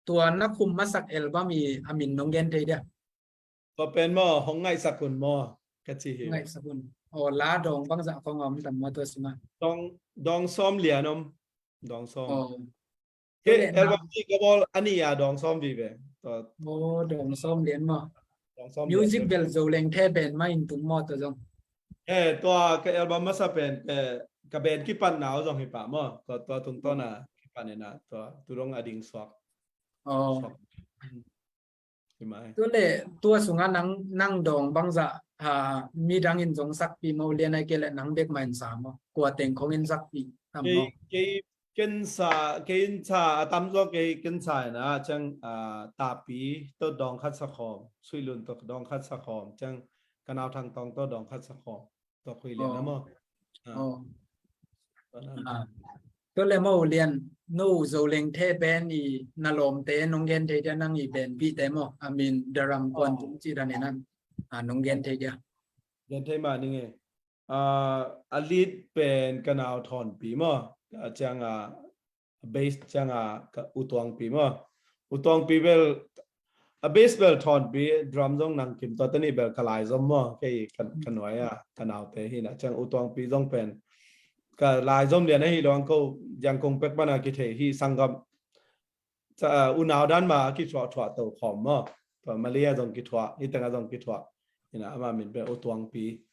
tua na khum masak album i a min nong gen thei dia? Tua pen maw, Hong Ngaihsak Un maw ka ci hi. Ngaihsak Un. Aw, la dawng bangzah khong a om tam maw tua sungah? Dawng, dawng sawm lian om. Dawng sawm. Kei album hi ka bawl a nih a dawng sawm vive. Aw, dawng sawm lian maw? Music bel Zoleng The Band mah in tung maw tua zong? He, tua ka album masa pen ka band kipatna uh zong hi pah maw? Tua, tua tungtawn a kipat ina tua tu dong a ding suak. Tua leh tua sungah nang, nang dawng bangzah midang in zong sakpi maw, U Lian, ai kei leh nang bek mah in sa maw? Kua teng khong in sakpi tam maw? Kei, kei ken sa, kei in sa a tamzaw kei ken sa ina ciang Tapi tawh dawng khat sa khawm, Suihlun tawh dawng khat sa khawm, ciang ka nau Thang Tawng tawh dawng khat sa khawm. Tua khui lian a maw? Tua leh maw, U Lian, no Zoleng The Band i na lawmte nong gen thei dia, nang i band pihte maw? A min Daram Kuan Tung ci dan i nan nong gen thei dia? Gen thei mah ning e. A lead pen ka nau Thawnpi maw? Ciang a bass ciang a ka U Tuangpi maw? U Tuangpi bel, a bass bel Thawnpi, drum zong Nang Kim, tua teni bel ka laizom maw? Kei ka nuai a, ka naute hi na ciang U Tuangpi zong pen ka laizom lian ahi lo ang ko, Yangon pek pan a kithei hi, sanggam unau dan mah a kithuahthuah to khawm maw? Tua Malay a zong kithuah, hi teng a zong kithuah. Ina ama min pen U Tuangpi.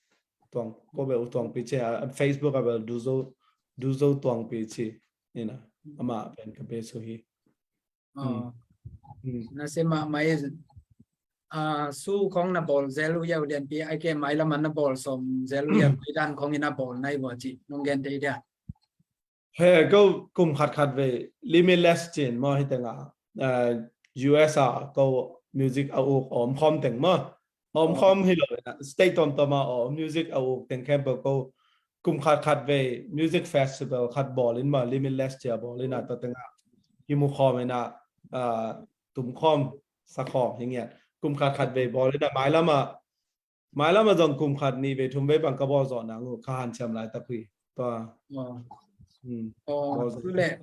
Tuang, ko bel U Tuangpi ci a, Facebook a bel Duzo, Duzo Tuangpi ci. Ina ama pen ka bass uh hi. Nasem mahmah e. Su khong na bawl zel uh hia, U Lianpi, ai kei mailam a na bawl sawm zel uh hia, koi dan khong in na bawl nai vua ci nong gen thei dia? He, ko kum khat khat vei Limitless cin maw, hi teng a U S a ko music a uk a om khawm teng maw, a om khawm hi lo, state tuamtuam a music a uk teng khempeuh ko kum khat khat vei music festival khat bawl in maw, Limitless ci a bawl in a, tua teng a kimu khawm in a, tum khawm, sa khawm hi ngiat. Kum khat khat vei bawl in a, mailam a mailam a zong kum khat nih vei thum vei bang ka bawl zawh nang uh, ka hanciam laitak uh hi. Tua. Tua leh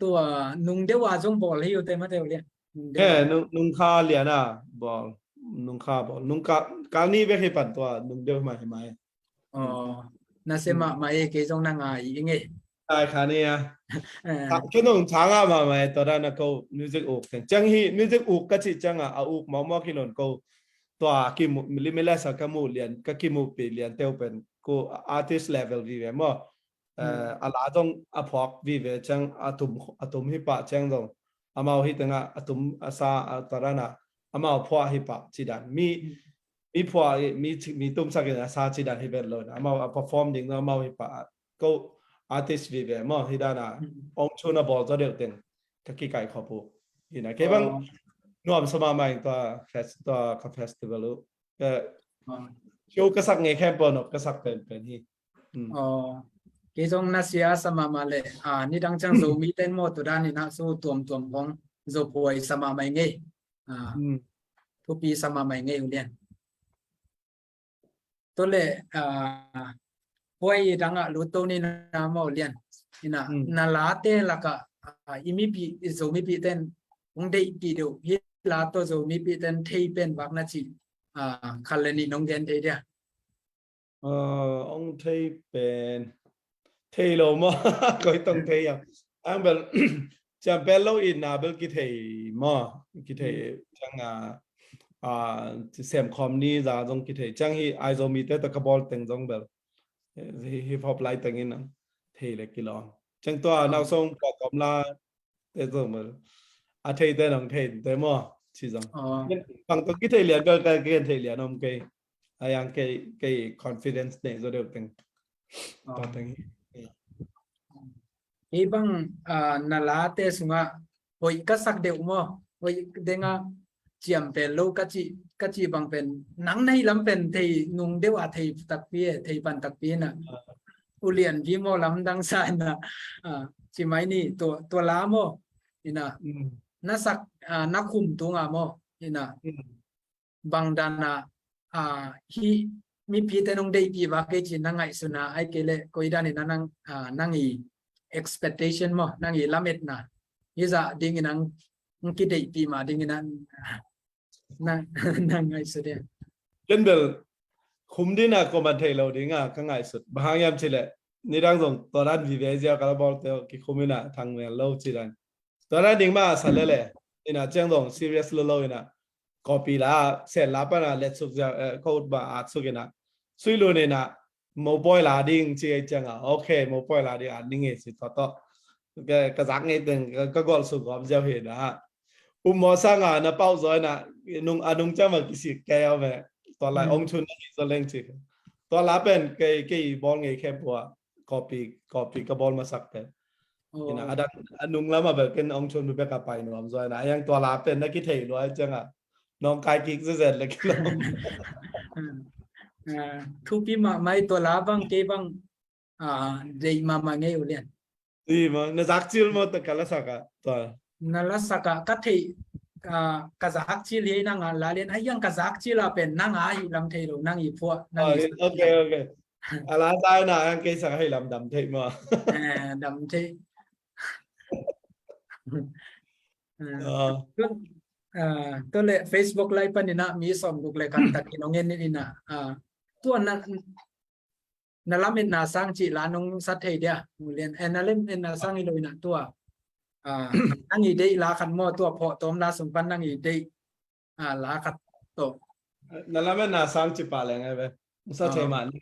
tua nung deuh a zong bawl hi uh te mate uh lian. He, nung, nung kha lian a bawl, nung kha bawl, nung kha, kal nih vek hi pan tua nung deuh mah hi mai. Nasem mahmah e, kei zong na ngai ing e. Ai kha ni a. Ka nong thang a mahmah e, tua dan a ko music uk teng ciang hi, music uk ka cih ciang a, a uk mawkmawk hi lo in ko tua kimu, Limitless a ka muh lian, ka kimuhpih lian teuh pen ko artist level vive maw? A la zong a phuak vive ciang a tum, a tum hi pah ciang zong amau hi teng a, a tum a sa a tua dan a amau phuak hi pah ci dan. Mi mi phuah, mi, mi tumsak in a sa ci dan hi vet lo in, amau a perform ding zong amau hi pah, ko artist vive maw, hi dan a ong chun a bawl zaw deuh teng ka kikaikhop uh. Hi na kei bang nuam sa mahmah ing tua fes-, tua ka festival uh. Ka, ah, show ka sak ngei khempeuh nop ka sak penpen hi. Hmm. Oh, kei zong na sia sa mahmah le, ah, nidang ciang Zomi ten maw tua dan ina show tuamtuam hong zo phuai sa mahmah ing ei. Ah, hmm, thupi sa mahmah ing ei U Lian. Tua le, ah, puai dang ah lut to ni na maw U Lian. Ina, hmm, na late lak ah, ah, i mipi, i Zo mipi ten hong deihpih deuh. Hih la tawh Zo mipi ten thei pen bang na cih, ah, khat le nih nong gen thei dia. Ah, hong thei pen thei lo maw? Koi tong thei a. Ang bel ciam pen lo itna bel kithei maw? Kithei, mm, ciang a, a, sem khawm ni za zong kithei. Ciang hi Aizo mite tawh ka bawl teng zong bel, eh, hi, hip hop lai teng in ang thei le kilawm. Ciang tua, ah, nau song pua kawm la te zong bel a thei te nong thei te maw? Ci zong. Ah. Bang tawh kithei lian bel ka, ka gen thei lian om kei. A yang kei, kei confidence nei zo deuh teng. Ah. Tua teng hi. Hih bang, ah, na late sungah hoih ka sak deuh maw? Hoih dengah ciam pen lo ka cih, ka cih bang pen nang na hih lam pen thei nung deuh a thei takpi e, thei pan takpi ina. Ah. U Lian vi maw lamdang sa ina. Ah, ci mai ni tua, tua la maw ina. Mm. Na sak, ah, na khum tunga maw ina. Mm. Bang dan a, ah, hih mipi te nong deihpih vak kei ci na ngaihsun a, ai kei le koi dan ina nang, ah, nang i expectation maw, nang i lametna hi zah ding ina nang kideihpih mah ding ina nang, nang ngaihsun dia. Ken bel khum dina kua man thei lo dinga ka ngaihsut. Bang hang hiam ci le nidang zong tua dan vive ziau ka la bawl te kikhum ina thang mel lo ci dan. Tua dan ding mah sa lele ina ciang zong serious lo lo ina copy la, set la pana letsuk ziau, eh, code ba atsuk ina sui lun ina mopawi la ding ci ei cianga, okay, mopawi la ding a ning e ci tawh tawh. Ka, ka zak ngei teng ka, ka golh suk gawp ziau hi na. Um maw sanga na pauh zaw ina nung, a nung ciang ma kisik kei au me. Tua lai, mm, ong chun na hi zaw leng ci. Tua la pen kei, kei bawl ngei khem pua. Copy, copy ka bawl masak pen. Oh. Ina, a dang, a nung lama bel ken ong chun bek a pai nuam zaw ina. A yang tua la pen na kithei lua cianga nong kai kik zezet le kilawm. Ah, thupi mahmah i tua la bang kei bang, ah, deih mahmah ngei U Lian. I maw, na zak cil maw tua ka la sak a tua. Na la sak a ka thei, ah, ka zak cil hi nang a la lian a yang ka zak cil a pen nang a hi lam thei lo nang i phuah nang i. Ah, okay, okay. A la zai na ang kei sak a hi lam dam thei maw. Eh, dam thei. Ah, ah, tua, ah, tua le Facebook lai pan ina mi sawm guk le khat tak in ong en ina, ah, tua na, na lametna sang cih la nong sa thei dia U Lian, eh, na lametna sang hi lo ina tua, ah, nang i deih la khat maw tua phawh tawm la sung pan nang i deih, ah, la khat tawh. Na lametna sang cih pa leng ai ve. Sa thei man.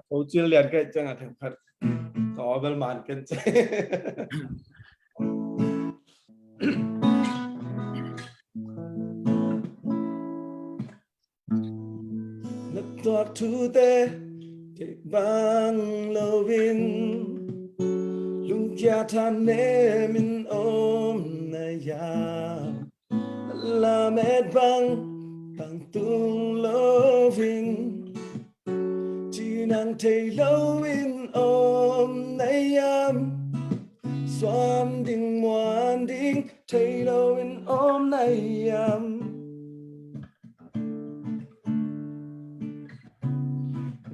Ko cil lian kei ciang a thengkhat ka aw bel man ken ciang. Na tuak thute kei bang loin lungkia thanem in om na hiam? Lamet bang tangtung loin ci nang thei loin om na hiam? Suan ding muan ding thei loin om na hiam?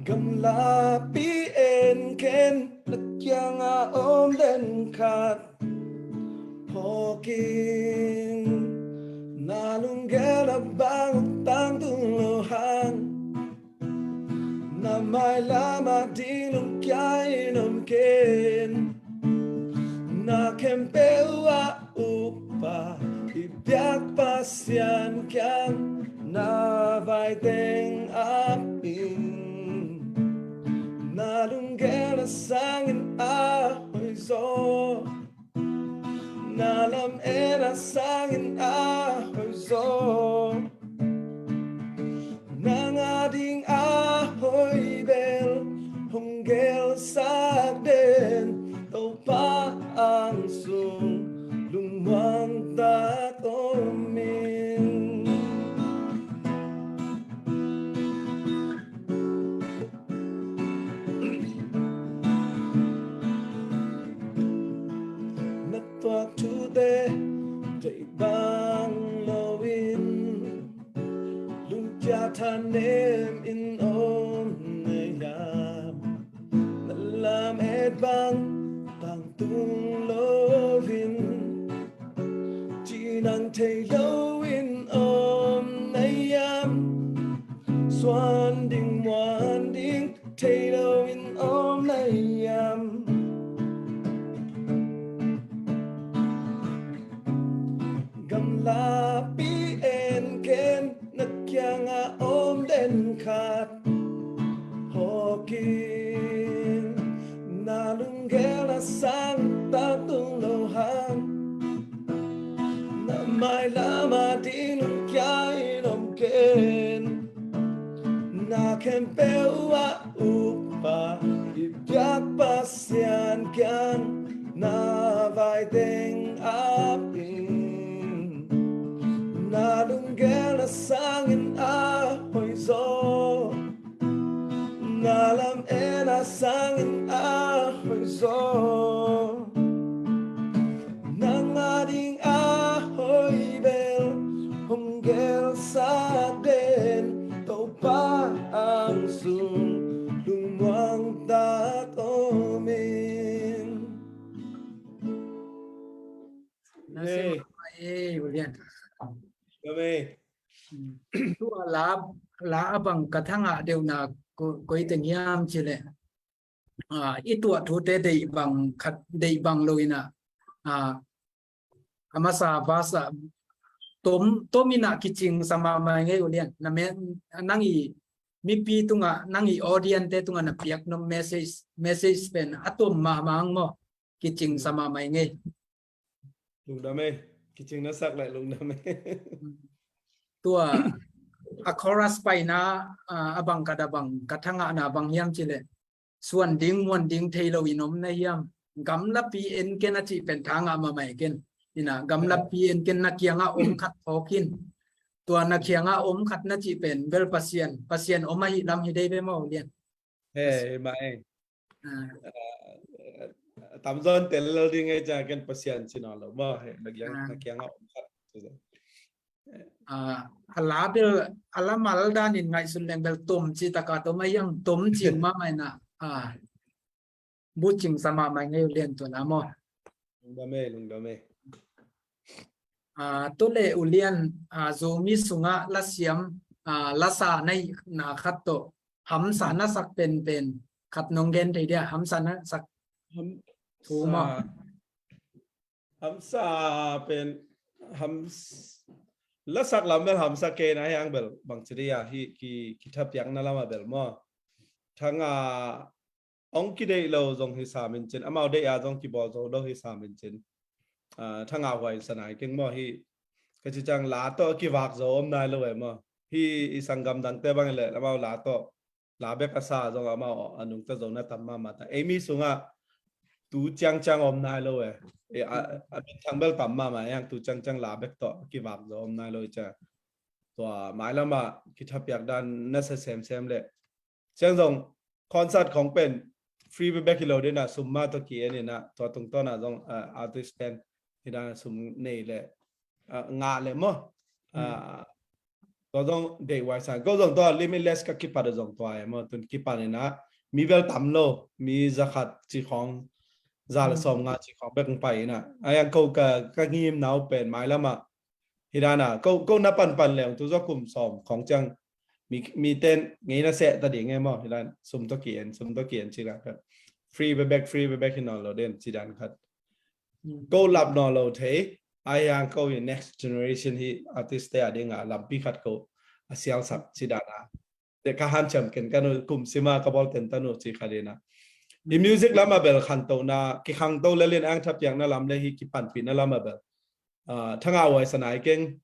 Gamlapi en ken na kianga om den khat phawk in, na lunggel a bang tangtung lo hang, na mailam a ding lungkia in om ken. Na khempeuh a upa i biak Pasian kiang na vai teng ap in, na lunggel a sangin a hoih zaw, na lametna sangin a hoih zaw. Nang a ding a hoih bel hong gelsak den, Topa ang sung nem in om na hiam? Na lam et bang bang tung loin ci nang thei loin om na hiam? Suan ding muan ding thei loin om na hiam? Gamlapi en ken, na kiangah om den khat phawk in. Na lunggel na sang tak tung lo hang, na mailam a ding lungkia in om ken. Na khempeuh ah upa i biak Pasian kiang na vai teng ap in. Na lunggel na sang in a hoih zaw, na lam en na sang in a hoih zaw. Nang a ding a hoih bel hong gelsak den, Topa ang sung lungmuang tak om in. Na sem. Hey. Ei, William. Amen. Tu a la, la a bang ka thangah deuhna ko, koi teng hiam cih leh, ah, i tuah thute deih bang khat, deih bang lo in ah, ah, a masa verse ah tom, tom in ah kicing sa mahmah ngei, William. Na me, nang i mipi tungah, nang i audience te tungah na piak nop message, message pen a tom mahmah ang maw, kicing sa mahmah ngei. Lungdam ei. Kicing na sak leh lungdam ei. Tua a chorus paina, ah, a bang khat a bang ka thangahna bang hiam cih leh, suan ding muan ding thei lo in om na hiam? Gamlapi en ken a cih pen thangah mahmah ken. In ah gamlapi en ken, na kiangah om khat phawk in. Tua na kiangah om khat na cih pen bel Pasian, Pasian om ahih lam hi dei ve maw, William? He, hi mah ei. Ah. Ah, tamzaw in tel lel ding ei ciang ken Pasian ci nawn lo maw, he, na kiang, ah, na kiangah om khat. Ah, a la bel, a la mal dan in ngaihsun leng bel tom ci taka tom a hiang, tom cing mahmah in ah, ah, bucing sa mahmah ngei, William, tua la maw. Lungdam ei, lungdam ei. Ah, tu leh William, ah, Zomi sungah lasiam, ah, lasa na hihna khat tawh hamsa na sak penpen khat nong gen thei dia, hamsa na sak thu maw? Hamsa pen, ham, lasak lam bel hamsa kei na hiang bel bangci dia hi ki, kithapiakna lam a bel maw. Thangah hong kideih lo zong hi sam in cin, amau deih a zong kibawl zo lo hi sam in cin. Ah, thangah huai sa nai keng maw hi. Ka ci ciang la tawh kivak zo om nai lo e maw. Hi i sanggam dangte bang leh amau la tawh, la bek a sa zong amau a nungta zo na tam mahmah ta. Ei mi sungah tu ciangciang om nai lo e. E, a, a minthang bel tam mahmah hiang, tu ciangciang la bek tawh kivak zo om nai lo i cia. Tua mailam ah kithapiak dan na sa semsem leh, ciang zong concert khong pen free bekbek hi lo ding ah, sum mah tawh ki-en in ah, tua tungtawn ah zong, ah, artist pen hi dan ah sum nei leh, ah, ngah leh maw. Hmm. Ah, tua zong deih huai sa. Ko zong tua Limitless ka kipat ah zong tua e maw, tun kipan in ah mi bel tam lo, mi za khat ci khong, za le, hmm, sawmnga ci khong bek hong pai in ah. A hiang ko ka, ka ngimna uh pen mailam ah hi dan ah, ko, ko na panpan leng tu zaw kum sawm khong ciang mi, mi ten ngei na seh ta ding e maw, hi dan sum tawh ki-en, sum tawh ki-en ci dan khat. Free bekbek, free bekbek hi nawn lo den ci dan khat. Hmm. Ko lap nawn lo thei, a hiang ko hi next generation hi artist te a ding ah lampi khat ko a sialsak ci dan ah. Te ka hanciam ken ka nu kum sima ka bawl ten ta nu ci kha ding ah. I music lam a bel khantohna, kikhangto lel in ang thapiakna lam le hi kipanpihna lam a bel, ah, thangah huai sa nai keng.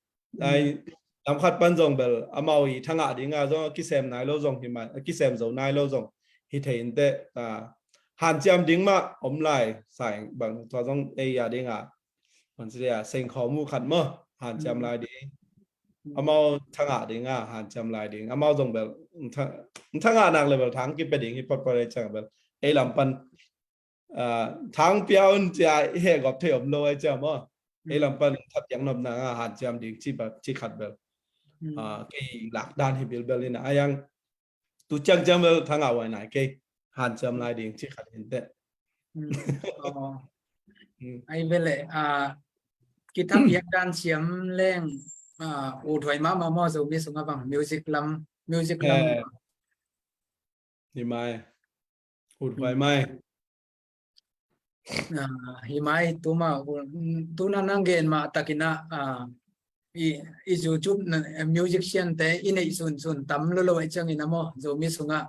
Ai, lam khat pan zong bel amau i thangah ding ah zong a kisem nai lo zong hi mai, a kisem zo nai lo zong hi thei in teh, ah, hanciam ding mah om lai sa ing bang, tua zong ei a ding ah, man si dia, seng khawm uh khat maw, hanciam lai ding. Amau thangah ding ah hanciam lai ding. Amau zong bel, thang, thangah nak le bel thang kipia ding hi potpot ei ciang bel. Ei lam pan, ah, thang pia un cia i heh gawp thei om lo ei cia maw. Ei lam pan thapiak nop nang ah hanciam ding ci ba, ci khat bel. Hmm. Ah, kei lak dan hi bilbel in a, a yang tu ciangciang bel thangah huai nai kei, hanciam lai ding ci khat hi inteh. Hmm. Oh. Hmm. Ai bel e, ah, kithapiak dan siam leng, ah, ut huai mahmah maw, Zomi sungah bang music lam, music lam. Eh. Hi mai. Ut huai mai. Ah, hi mai, tuma, u-, tuna nang gen mah takin a, ah, i, i YouTube na, eh, musician te i neih sunsun tam lolo ahih ciangin a maw, Zomi sungah,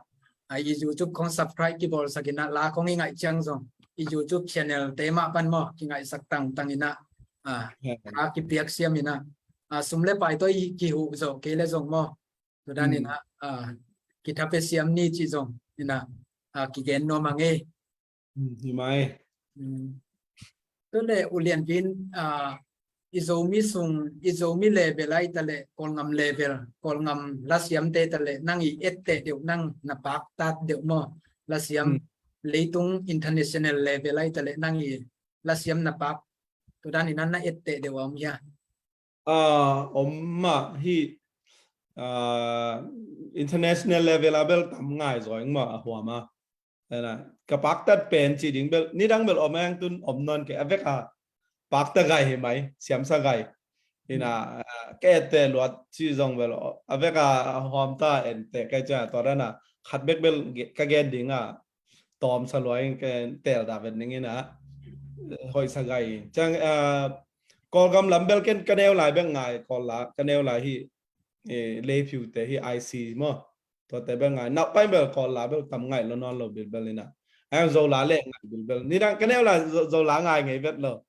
ah, i YouTube khong subscribe kibawlsak in a, la khong i ngaih ciang zong i YouTube channel te mah pan maw, kingaihsak tangtang in a, ah, a kipiak siam in a, ah, sum le pai tawh i kihuh zawh kei le zong maw, tua dan in a, ah, kitha pia siam ni cih zong in a, ah, kigen nuam a ngei. Hmm, hi mai. Hmm. Tua le u Lian Vin, ah, i Zomi sung, i Zomi level ai ta le, Kawlngam level, Kawlngam lasiamte ta le, nang i etteh deuh, nang na paktat deuh maw, lasiam, hmm, leitung international level ai ta le, nang i lasiam na pak, tua dan in a na etteh deuh a om hia? Ah, om mah hi, ah, international level a bel tam ngai zaw ing mah a huam a. Ena, ka paktat pen ci ding bel, nidang bel om a, heng tun om nawn kei a, vek a pakta gai hi mai, siamsa gai. Ina, ah, ka etteh luat ci zong bel, a vek a huam ta, etteh kai cia, tua dan a khat bek bel ge-, ka gen ding a, tawmsa luai in ka tel dah vet ning in a, hoihsa gai. Ciang, ah, Kawlgam lam bel ken ka neu lai bek ngai, Kawl la ka neu lai hi, eh, Leipiu te hi I C maw. Tuate bel ngai. Nau pai bel Kawl la bel tam ngai lo nawn lo bilbel in a. Ai Zo la le ngai bilbel. Nidang ka neu lai Zo, Zo la ngai ngei vet lo.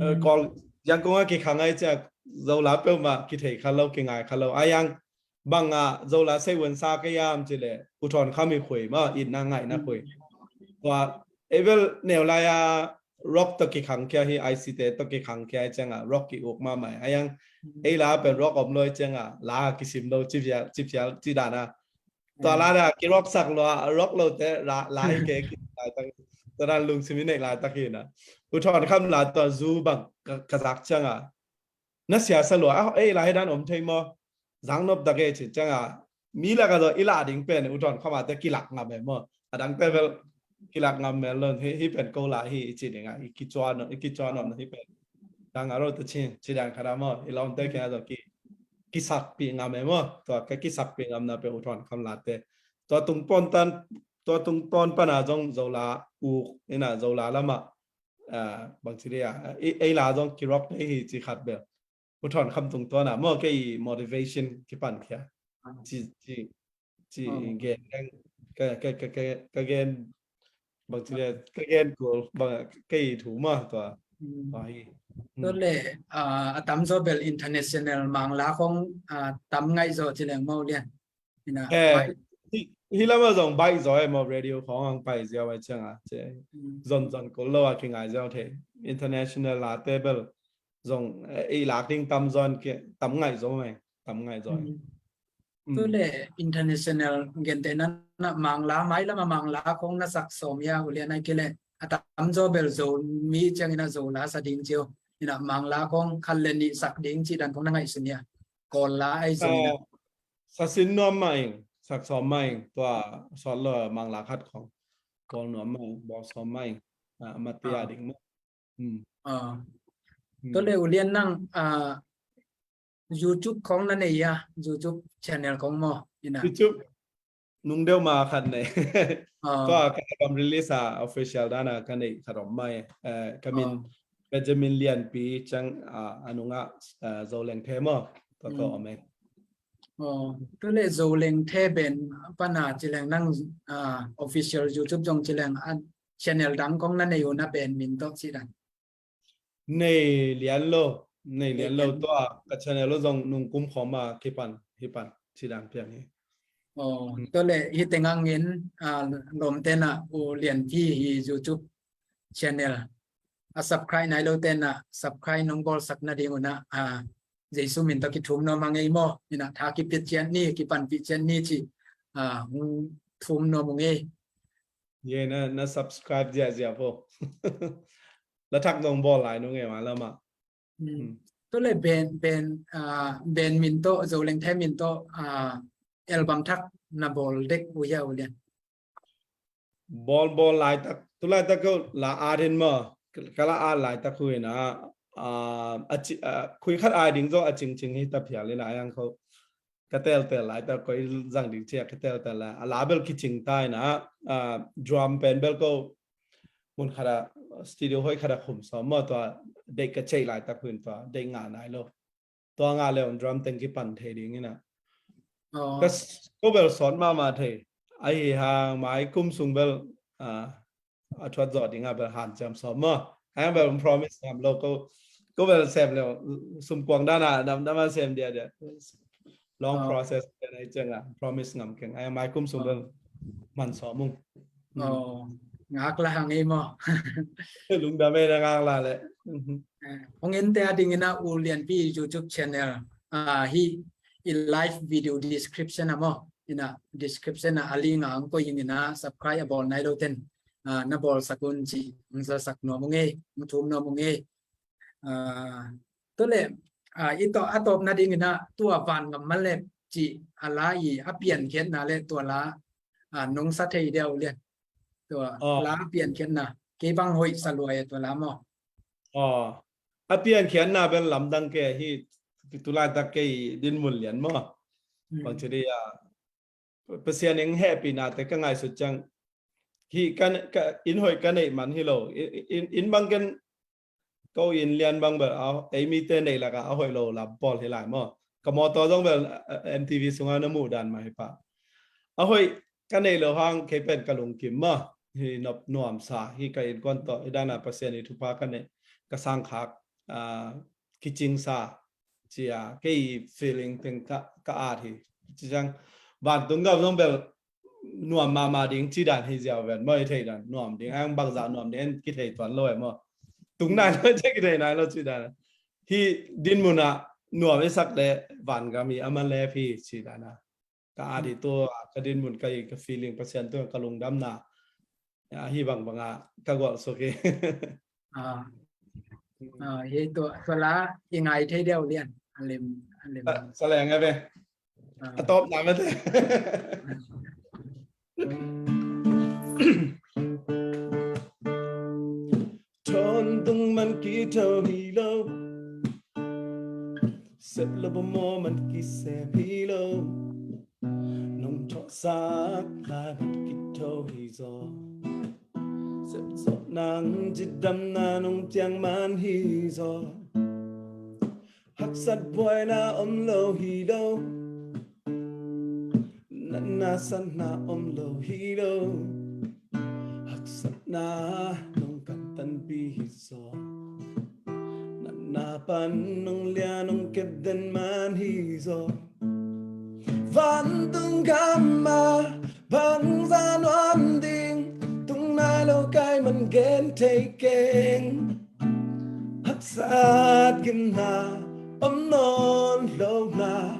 Eh, Kawl Yangon a kikhang ai cia Zo la peuhmah kithei kha lo, kingai kha lo. Ai yang bang a Zo la sei wen sa ka yam ci le, U Thawn Kham i khui maw, itna ngaihna khui. Tua, ei bel neu lai a rock tawh kikhang khia hi, I C te tawh kikhang khia hi ciang a, rock ki uk mahmah. Ai yang, ei la pen rock om lo hi ciang a, la kisim lo, ci phial, ci phial, ci dan a. Tua la da, ki rock sak lo a, rock lo te, la, la hi ke, ki lai tak, tua dan lungsim i neih lai tak hi na. U Thawn Kham la tua zu bang, ka, ka zak ciang a. Na siasa lua, ah, ei, la hi dan om thei maw? Zang nop dak e ci ciang a, mi lak a zaw i la ding pen, U Thawn Kham a te kilak ngam e maw? A dang te bel kilak ngam mel lo, hi, hi pen ko la hi i ci ding a, i kicuan, i kicuan nop na hi pen. Dang a ro te ci, ci dang kha da maw? I lawm te kia zaw ki, kisakpih ngam e maw? Tua ka kisakpih ngamna pen U Thawn Kham la te. Tua tung pon tan, tua tung pon pan a zong Zo la, u, ina Zo la lam a, ah, bang ci dia, ei, ei la zong ki rock te hi ci khat bel. U Thawn Kham tungtawn a maw, kei motivation kipan khia. Ci, ci, ci gen, ka, ka, ka, ka, ka gen, bang ci le, ka gen kul, bang, kei thu maw, tua, tua hi. Tua le, ah, a tam zaw bel international Mangla khong, ah, tam ngai zaw ci leng maw Lian. Ina, eh, hi, hi lam a zong baih zaw e maw, radio khong ang pai ziau ai ciang a, ci. Zon zon kul lo a kingai ziau thei. International la te bel zong, eh, i lak ding tam zon ki, tam ngai zaw mai, tam ngai zaw. Tu le international gente na, na Mangla, mai lam a Mangla khong na sak sawm hia, u Lian ai ki le, a tam zaw bel Zomi ciang ina Zo la sa ding cio, ina Mangla khong khat le nih sak ding ci dan khong na ngaihsun hia? Kawl la ai zong ina. Ah, sa sin nuam mah ing, sak sawm mah ing, tua sawt lo Mangla khat khong. Kawl nuam mah ing, bawl sawm mah ing, ah, mah tia ding mah. Hmm. Ah. Hmm. Tua le u Lian nang, ah, YouTube khong na nei a, YouTube channel khong maw, ina. YouTube nung deuh ma khat nei. Ah. Tua ka album release a official dan a ka nei khat om mai. Eh, ka min Benjamin Lianpi ciang, ah, a nung a, ah, Zo Leng The maw. Tua ka om e. Oh, tu le Zo Leng The ben pan a ci leng nang, ah, official YouTube zong ci leng a channel dang khong na nei uh na ben min tawh ci dan. Nei lian lo, nei lian lo, tua ka channel lo zong nung kum khawm a kipan, hi pan, ci dan piang hi. Oh, tua le hi teng angin, ah, lawmte na u Lianpi hi YouTube channel a subscribe nai lote na subscribe nong bawlsak nading uh na, ah, Jesu min tawh kithum nuam a ngei maw, ina tha kipit ciat ni, kipanpih ciat ni ci, ah, hong thum nuam uh ngei. Ye na, na subscribe ziahziah po. La thak dong bawl lai nung e ma lamah. Hmm. Hmm. Tua le band, band, ah, band min tawh, Zoleng Thai min tawh, ah, album thak na bawl dek uh hia, U Lian? Bawl, bawl laitak, tu laitak ko la at in maw, ka la at laitak hu in a, ah, a ci-, ah, khui khat ai ding zong a cingcing hi ta phial in a, a yang ko ka teltel laitak ko i zang ding cia ka teltel la, a la bel kicing ta in a, ah, drum pen bel ko mun khat a, studio hoi khat a khum sawm maw, tua deih ka ceih laitak hu in tua deih ngah nai lo. Tua ngah le drum teng kipan thei ding in a. Aw. Ka s-, ko bel sawt mahmah thei. Ahi hang mai kum sung bel, ah, a thuat zawh ding a bel hanciam sawm maw. Ahi hang bel promise ngam lo ko, ko bel sem le sum kuang dan a dam dam a sem dia dia. Long, aw, process dia na i ciang a promise ngam keng. Ahi hang mai kum sung, aw, bel man sawm ung. Aw, ngak la hang ei maw. Lungdam ei na ngak la le. Mhm. Eh, hong en te a ding in a U Lianpi YouTube channel, ah, hi i live video description a maw. In a description a a link a ang ko ing in a subscribe a bawl nai lo ten, ah, na bawl sak un ci, ang sa sak nuam ung ei, ang thum nuam ung ei. Ah, tu le, ah, i to, a tawp na ding in a tua Van Ngam Malep ci a la i a piankhiatna le tua la, ah, nong sa thei dia, U Lian? Tua, aw, la a piankhiatna. Kei bang hoih sa lua e tua la maw. Aw. A piankhiatna bel lamdang kei hi, tu laitak kei dinmun lian maw. Hmm. Bang ci di a, Pasian in hehpihna te ka ngaihsut ciang hi ka, ka, inn hoih ka neih man hi lo. Inn, inn, inn bang ken ko inn lian bang bel a, ei mite neih lak a a hoih lo lam pawl hi lai maw. Ka mawtaw zong bel, eh, M T V sung a na muh dan mah hi pah. A hoih ka neih lo hang kei pen ka lungkim maw. Hi nop nuamsa hi ka innkuan tawh hi dan a Pasian i thupha ka neih, ka sangkhak, ah, kicingsa ci a, kei feeling teng ka, ka at hi. Ci ciang vantung gam zong bel nuam mahmah ding ci dan hi ziau ven maw, i thei dan nuam ding, ang bangzah nuam ding en kithei tuan lo e maw. Tung nai lo ci, kithei nai lo ci dan. Hi dinmun a nuam i sak le van gam i a malep hi ci dan a. Ka at hi tua, ka dinmun ka i, ka feeling Pasian tua ka lungdamna. Ya, hi bang bang a ka gual suk hi. Ah. Ah, hi tua, tua la i ngai thei dia, U Lian. A lem, a lem. Sa, sa leng e ve. Ah. A tawp na mete. Tawntung man kitho hi lo. Sep lo pawmaw man kisem hi lo. Nong thawhsak lai man kitho hi zaw. Sep zawh nang cidamna nong piang man hi zaw. Haksat buaina om lo hi lo. Natna satna om lo hi lo. Haksatna nong kantanpih hi zaw. Natna pan nong lia nong kep den man hi zaw. Vantung gam ah bangzah nuam ding tung nai lo, kai man gen thei keng. Haksat gimna om nawn lo na,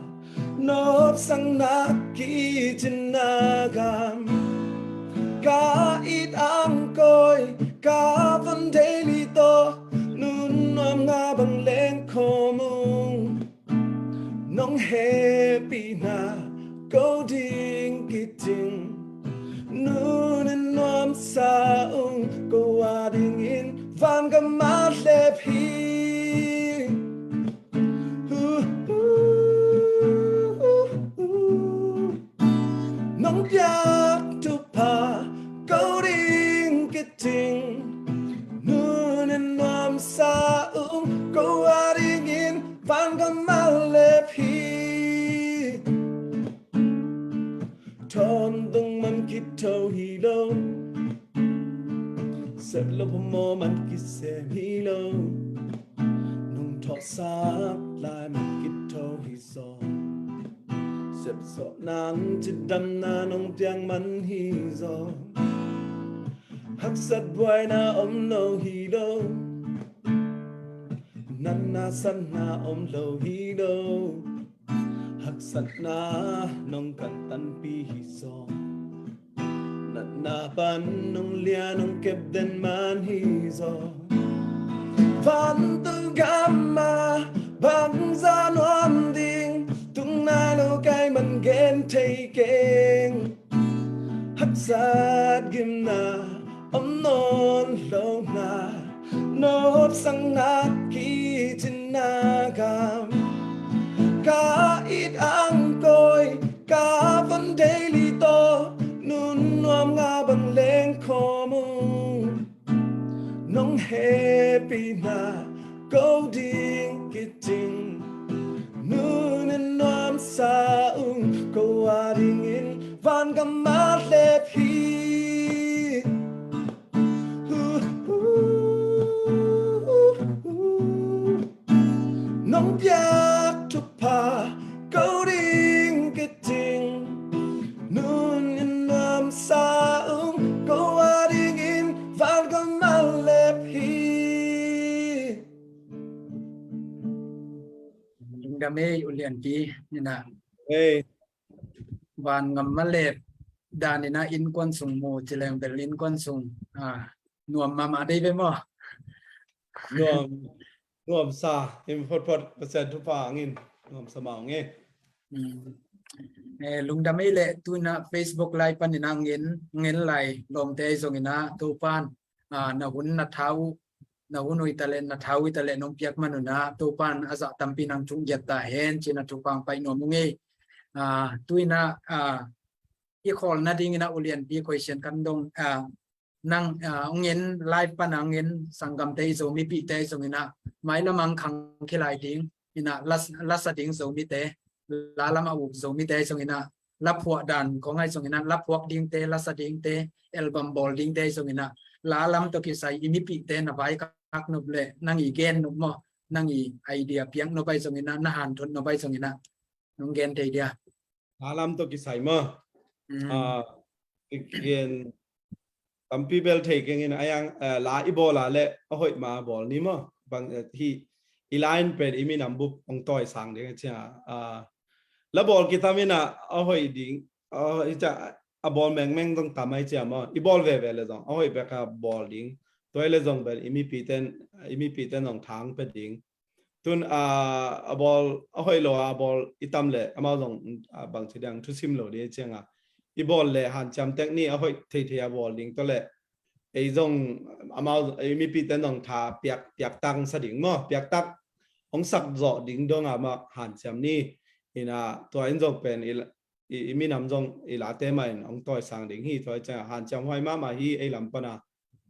nopsakna kicinna gam. Ka it ang koi ka von daily tawh nun nuam nga bang leng khawm ung. Nong hehpihna ko ding kiting, nun in nuamsa ung, ko a dingin van gam ah lep hi. Nong piak thupha ko ding kiting, nun in nuamsa ung, ko a dingin van gam ah lep hi. Tawntung man kitho hi lo. Sep lo pawmaw man kisem hi lo. Nong thawhsak lai man kitho hi zaw. Sep zawh nang cidamna nong piang man hi zaw. Haksat buaina om lo hi lo. Natna satna om lo hi lo. Haksatna nong kantanpih hi zaw. Natna pan nong lia nong kep den man hi zaw. Vantung gam ah Bangzah nuam ding tung nai lo, kei man gen thei keng. Haksat gimna om nawn lo na, nopsakna kicin na gam. Ka it ang koi, ka von daily to, nun nuam nga bang leng khom ung. Nong hehpihna ko ding kicing, nun in nuamsa ung, ko a dingin van gam a lep hi. Nong piak thupha ko ding kicing, nun in nuamsa ung, ko a dingin van gam a lep hi. Lungdam ei, U Lianpi, ina. Ei. Van gam a lep dan ina innkuan sung mu ci leng bel innkuan sung, ah, nuam mahmah dei ve maw? Nuam, nuamsa, in photphot Pasian thupha hangin nuamsa mah ung e. Mm. Eh, lungdam ei leh, tu ina Facebook Live pan ina ngen, ngen lai lawmte zong ina Topan, ah, na hun na tha uh, na hun uh hi ta leh, na tha uh hi ta leh nong piak man un ah Topan a zah tampi nang thuk giat ta hen ci ina thupha hong pai nuam ung e. Ah, tu ina, ah, i khawl nading ina U Lianpi, question kan dong, ah, nang, ah, hong en live pan a hong en sanggamte, i Zomipihte zong ina mailam ah hong khang khia lai ding ina, la, la sa ding Zomite, la lam a uk Zomite zong ina, la phuah dan khong ai zong ina, la phuak dingte, la sa dingte, album bawl dingte zong ina, la lam tawh kisai i mipihte na vaikhak nop leh nang i gen nop maw, nang i idea piak nop ai zong ina, na hanthot nop ai zong ina, nong gen thei dia? La lam tawh kisai maw? Mm. Ah, i gen tampi bel thei keng in, a yang, eh, la i bawl a leh a hoih ma bawl ni maw? Bang, eh, hi, i la in pen i minam bup hong tawisang ding a cia. Ah, la bawl kitam ina a hoih ding, ah, i cia, a bawl mengmeng zong tam ai cia maw? I bawl veve leh zong a hoih bek a bawl ding. Tua i leh zong bel i mipihten, i mipihten zong thang pe ding. Tun, ah, a bawl a hoih lo a bawl i tam leh amau zong, ah, bangci dang thusim lo ding ciang a, i bawl leh hanciam tek ni, a hoih theithei a bawl ding tawh leh ei zong amau, ei mipihte zong tha piak, piaktak sa ding maw, piaktak hong sak zawh ding dong a mah hanciam ni. Ina tua in zong pen i, i, i minam zong i late mah in hong tawisang ding hi. Tua i ciang a hanciam huai mahmah hi ei lam pan a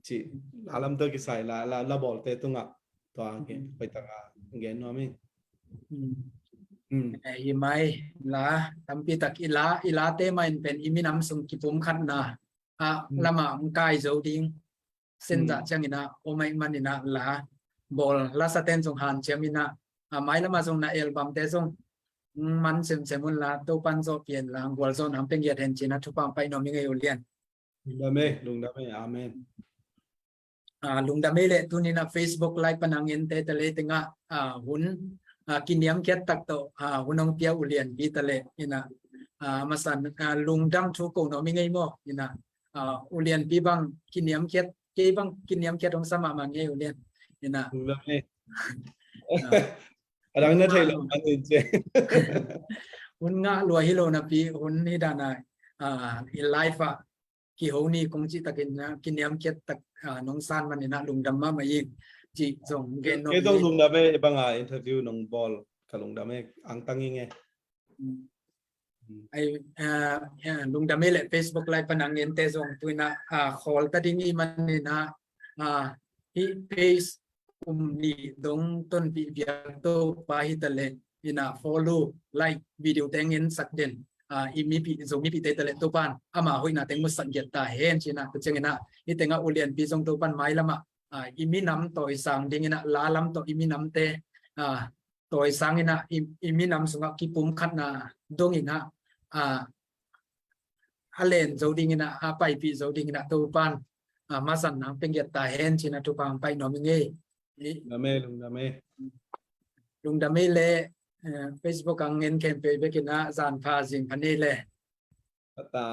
ci, la lam tawh kisai la, la, la bawlte tungah tua gen, hoih tak a gen nuam hi. Mm. Mm. Eh, hi mai, la tampi tak i la, i late mah in pen i minam sung kipumkhatna ah, mm, lam ah hong kai zo ding. Sen zah, mm, ciang ina om ai man ina la bawl, la sa ten zong hanciam ina, ah, mailam ah zong na albumte zong, mm, man semsem un la, Topan zawh pian la, gual zawh nang pia giat hen ci ina thupha hong pai nuam ing ei, U Lian. Lungdam ei, lungdam ei. Amen. Ah, lungdam ei leh, tuni ina Facebook Live pan a ngente ta leh tengah, ah, hun, ah, kiniamkhiat tak tawh, ah, hun hong pia U Lianpi ta leh ina, ah, masa in, ah, lungdam thu ko nuam ing ei maw? Ina, ah, U Lianpi bang kiniamkhiat, kei bang kiniamkhiat hong sa mahmah ing ei, U Lian. Ina. Lungdam ei. Ah. A dang na thei lo, hun ngah lua, hun ngah lua hi lo napi, hun hi dan a, ah, i live ah kiho ni kong cih takin ina kiniamkhiat tak, ah, nong san man ina lungdam mahmah ing ci zong gen nuam ing ei. Kei zong lungdam ei, bang a interview nong bawl ka lungdam ei, angtang ing ei. Mm. Mm. Ai, ah, ah, lungdam ei leh Facebook Live pan a ngente zong tu ina, ah, khawl ta ding i man ina, ah, hih page kum nih dong tonpih biak Topa hi ta leh ina follow, like, video te ngen sak den, ah, i mipih, Zomipihte ta leh Topan ama hoihna teng mu sak giat ta hen ci ina, tua ciang ina hih tengah U Lianpi zong Topan mailam ah, ah, i minam tawisang ding ina, la lam tawh i minamte, ah, tawisang ina i, i minam sungah kipumkhatna dong ina, ah, a len zo ding ina, a paipih zo ding ina Topan, ah, masa in nang pia giat ta hen ci ina thupha hong pai nuam ing ei. Lungdam ei, lungdam ei. Lungdam ei leh, eh, Facebook a ngen khempeuh bek ina zan pha zing pha ni leh. Pata.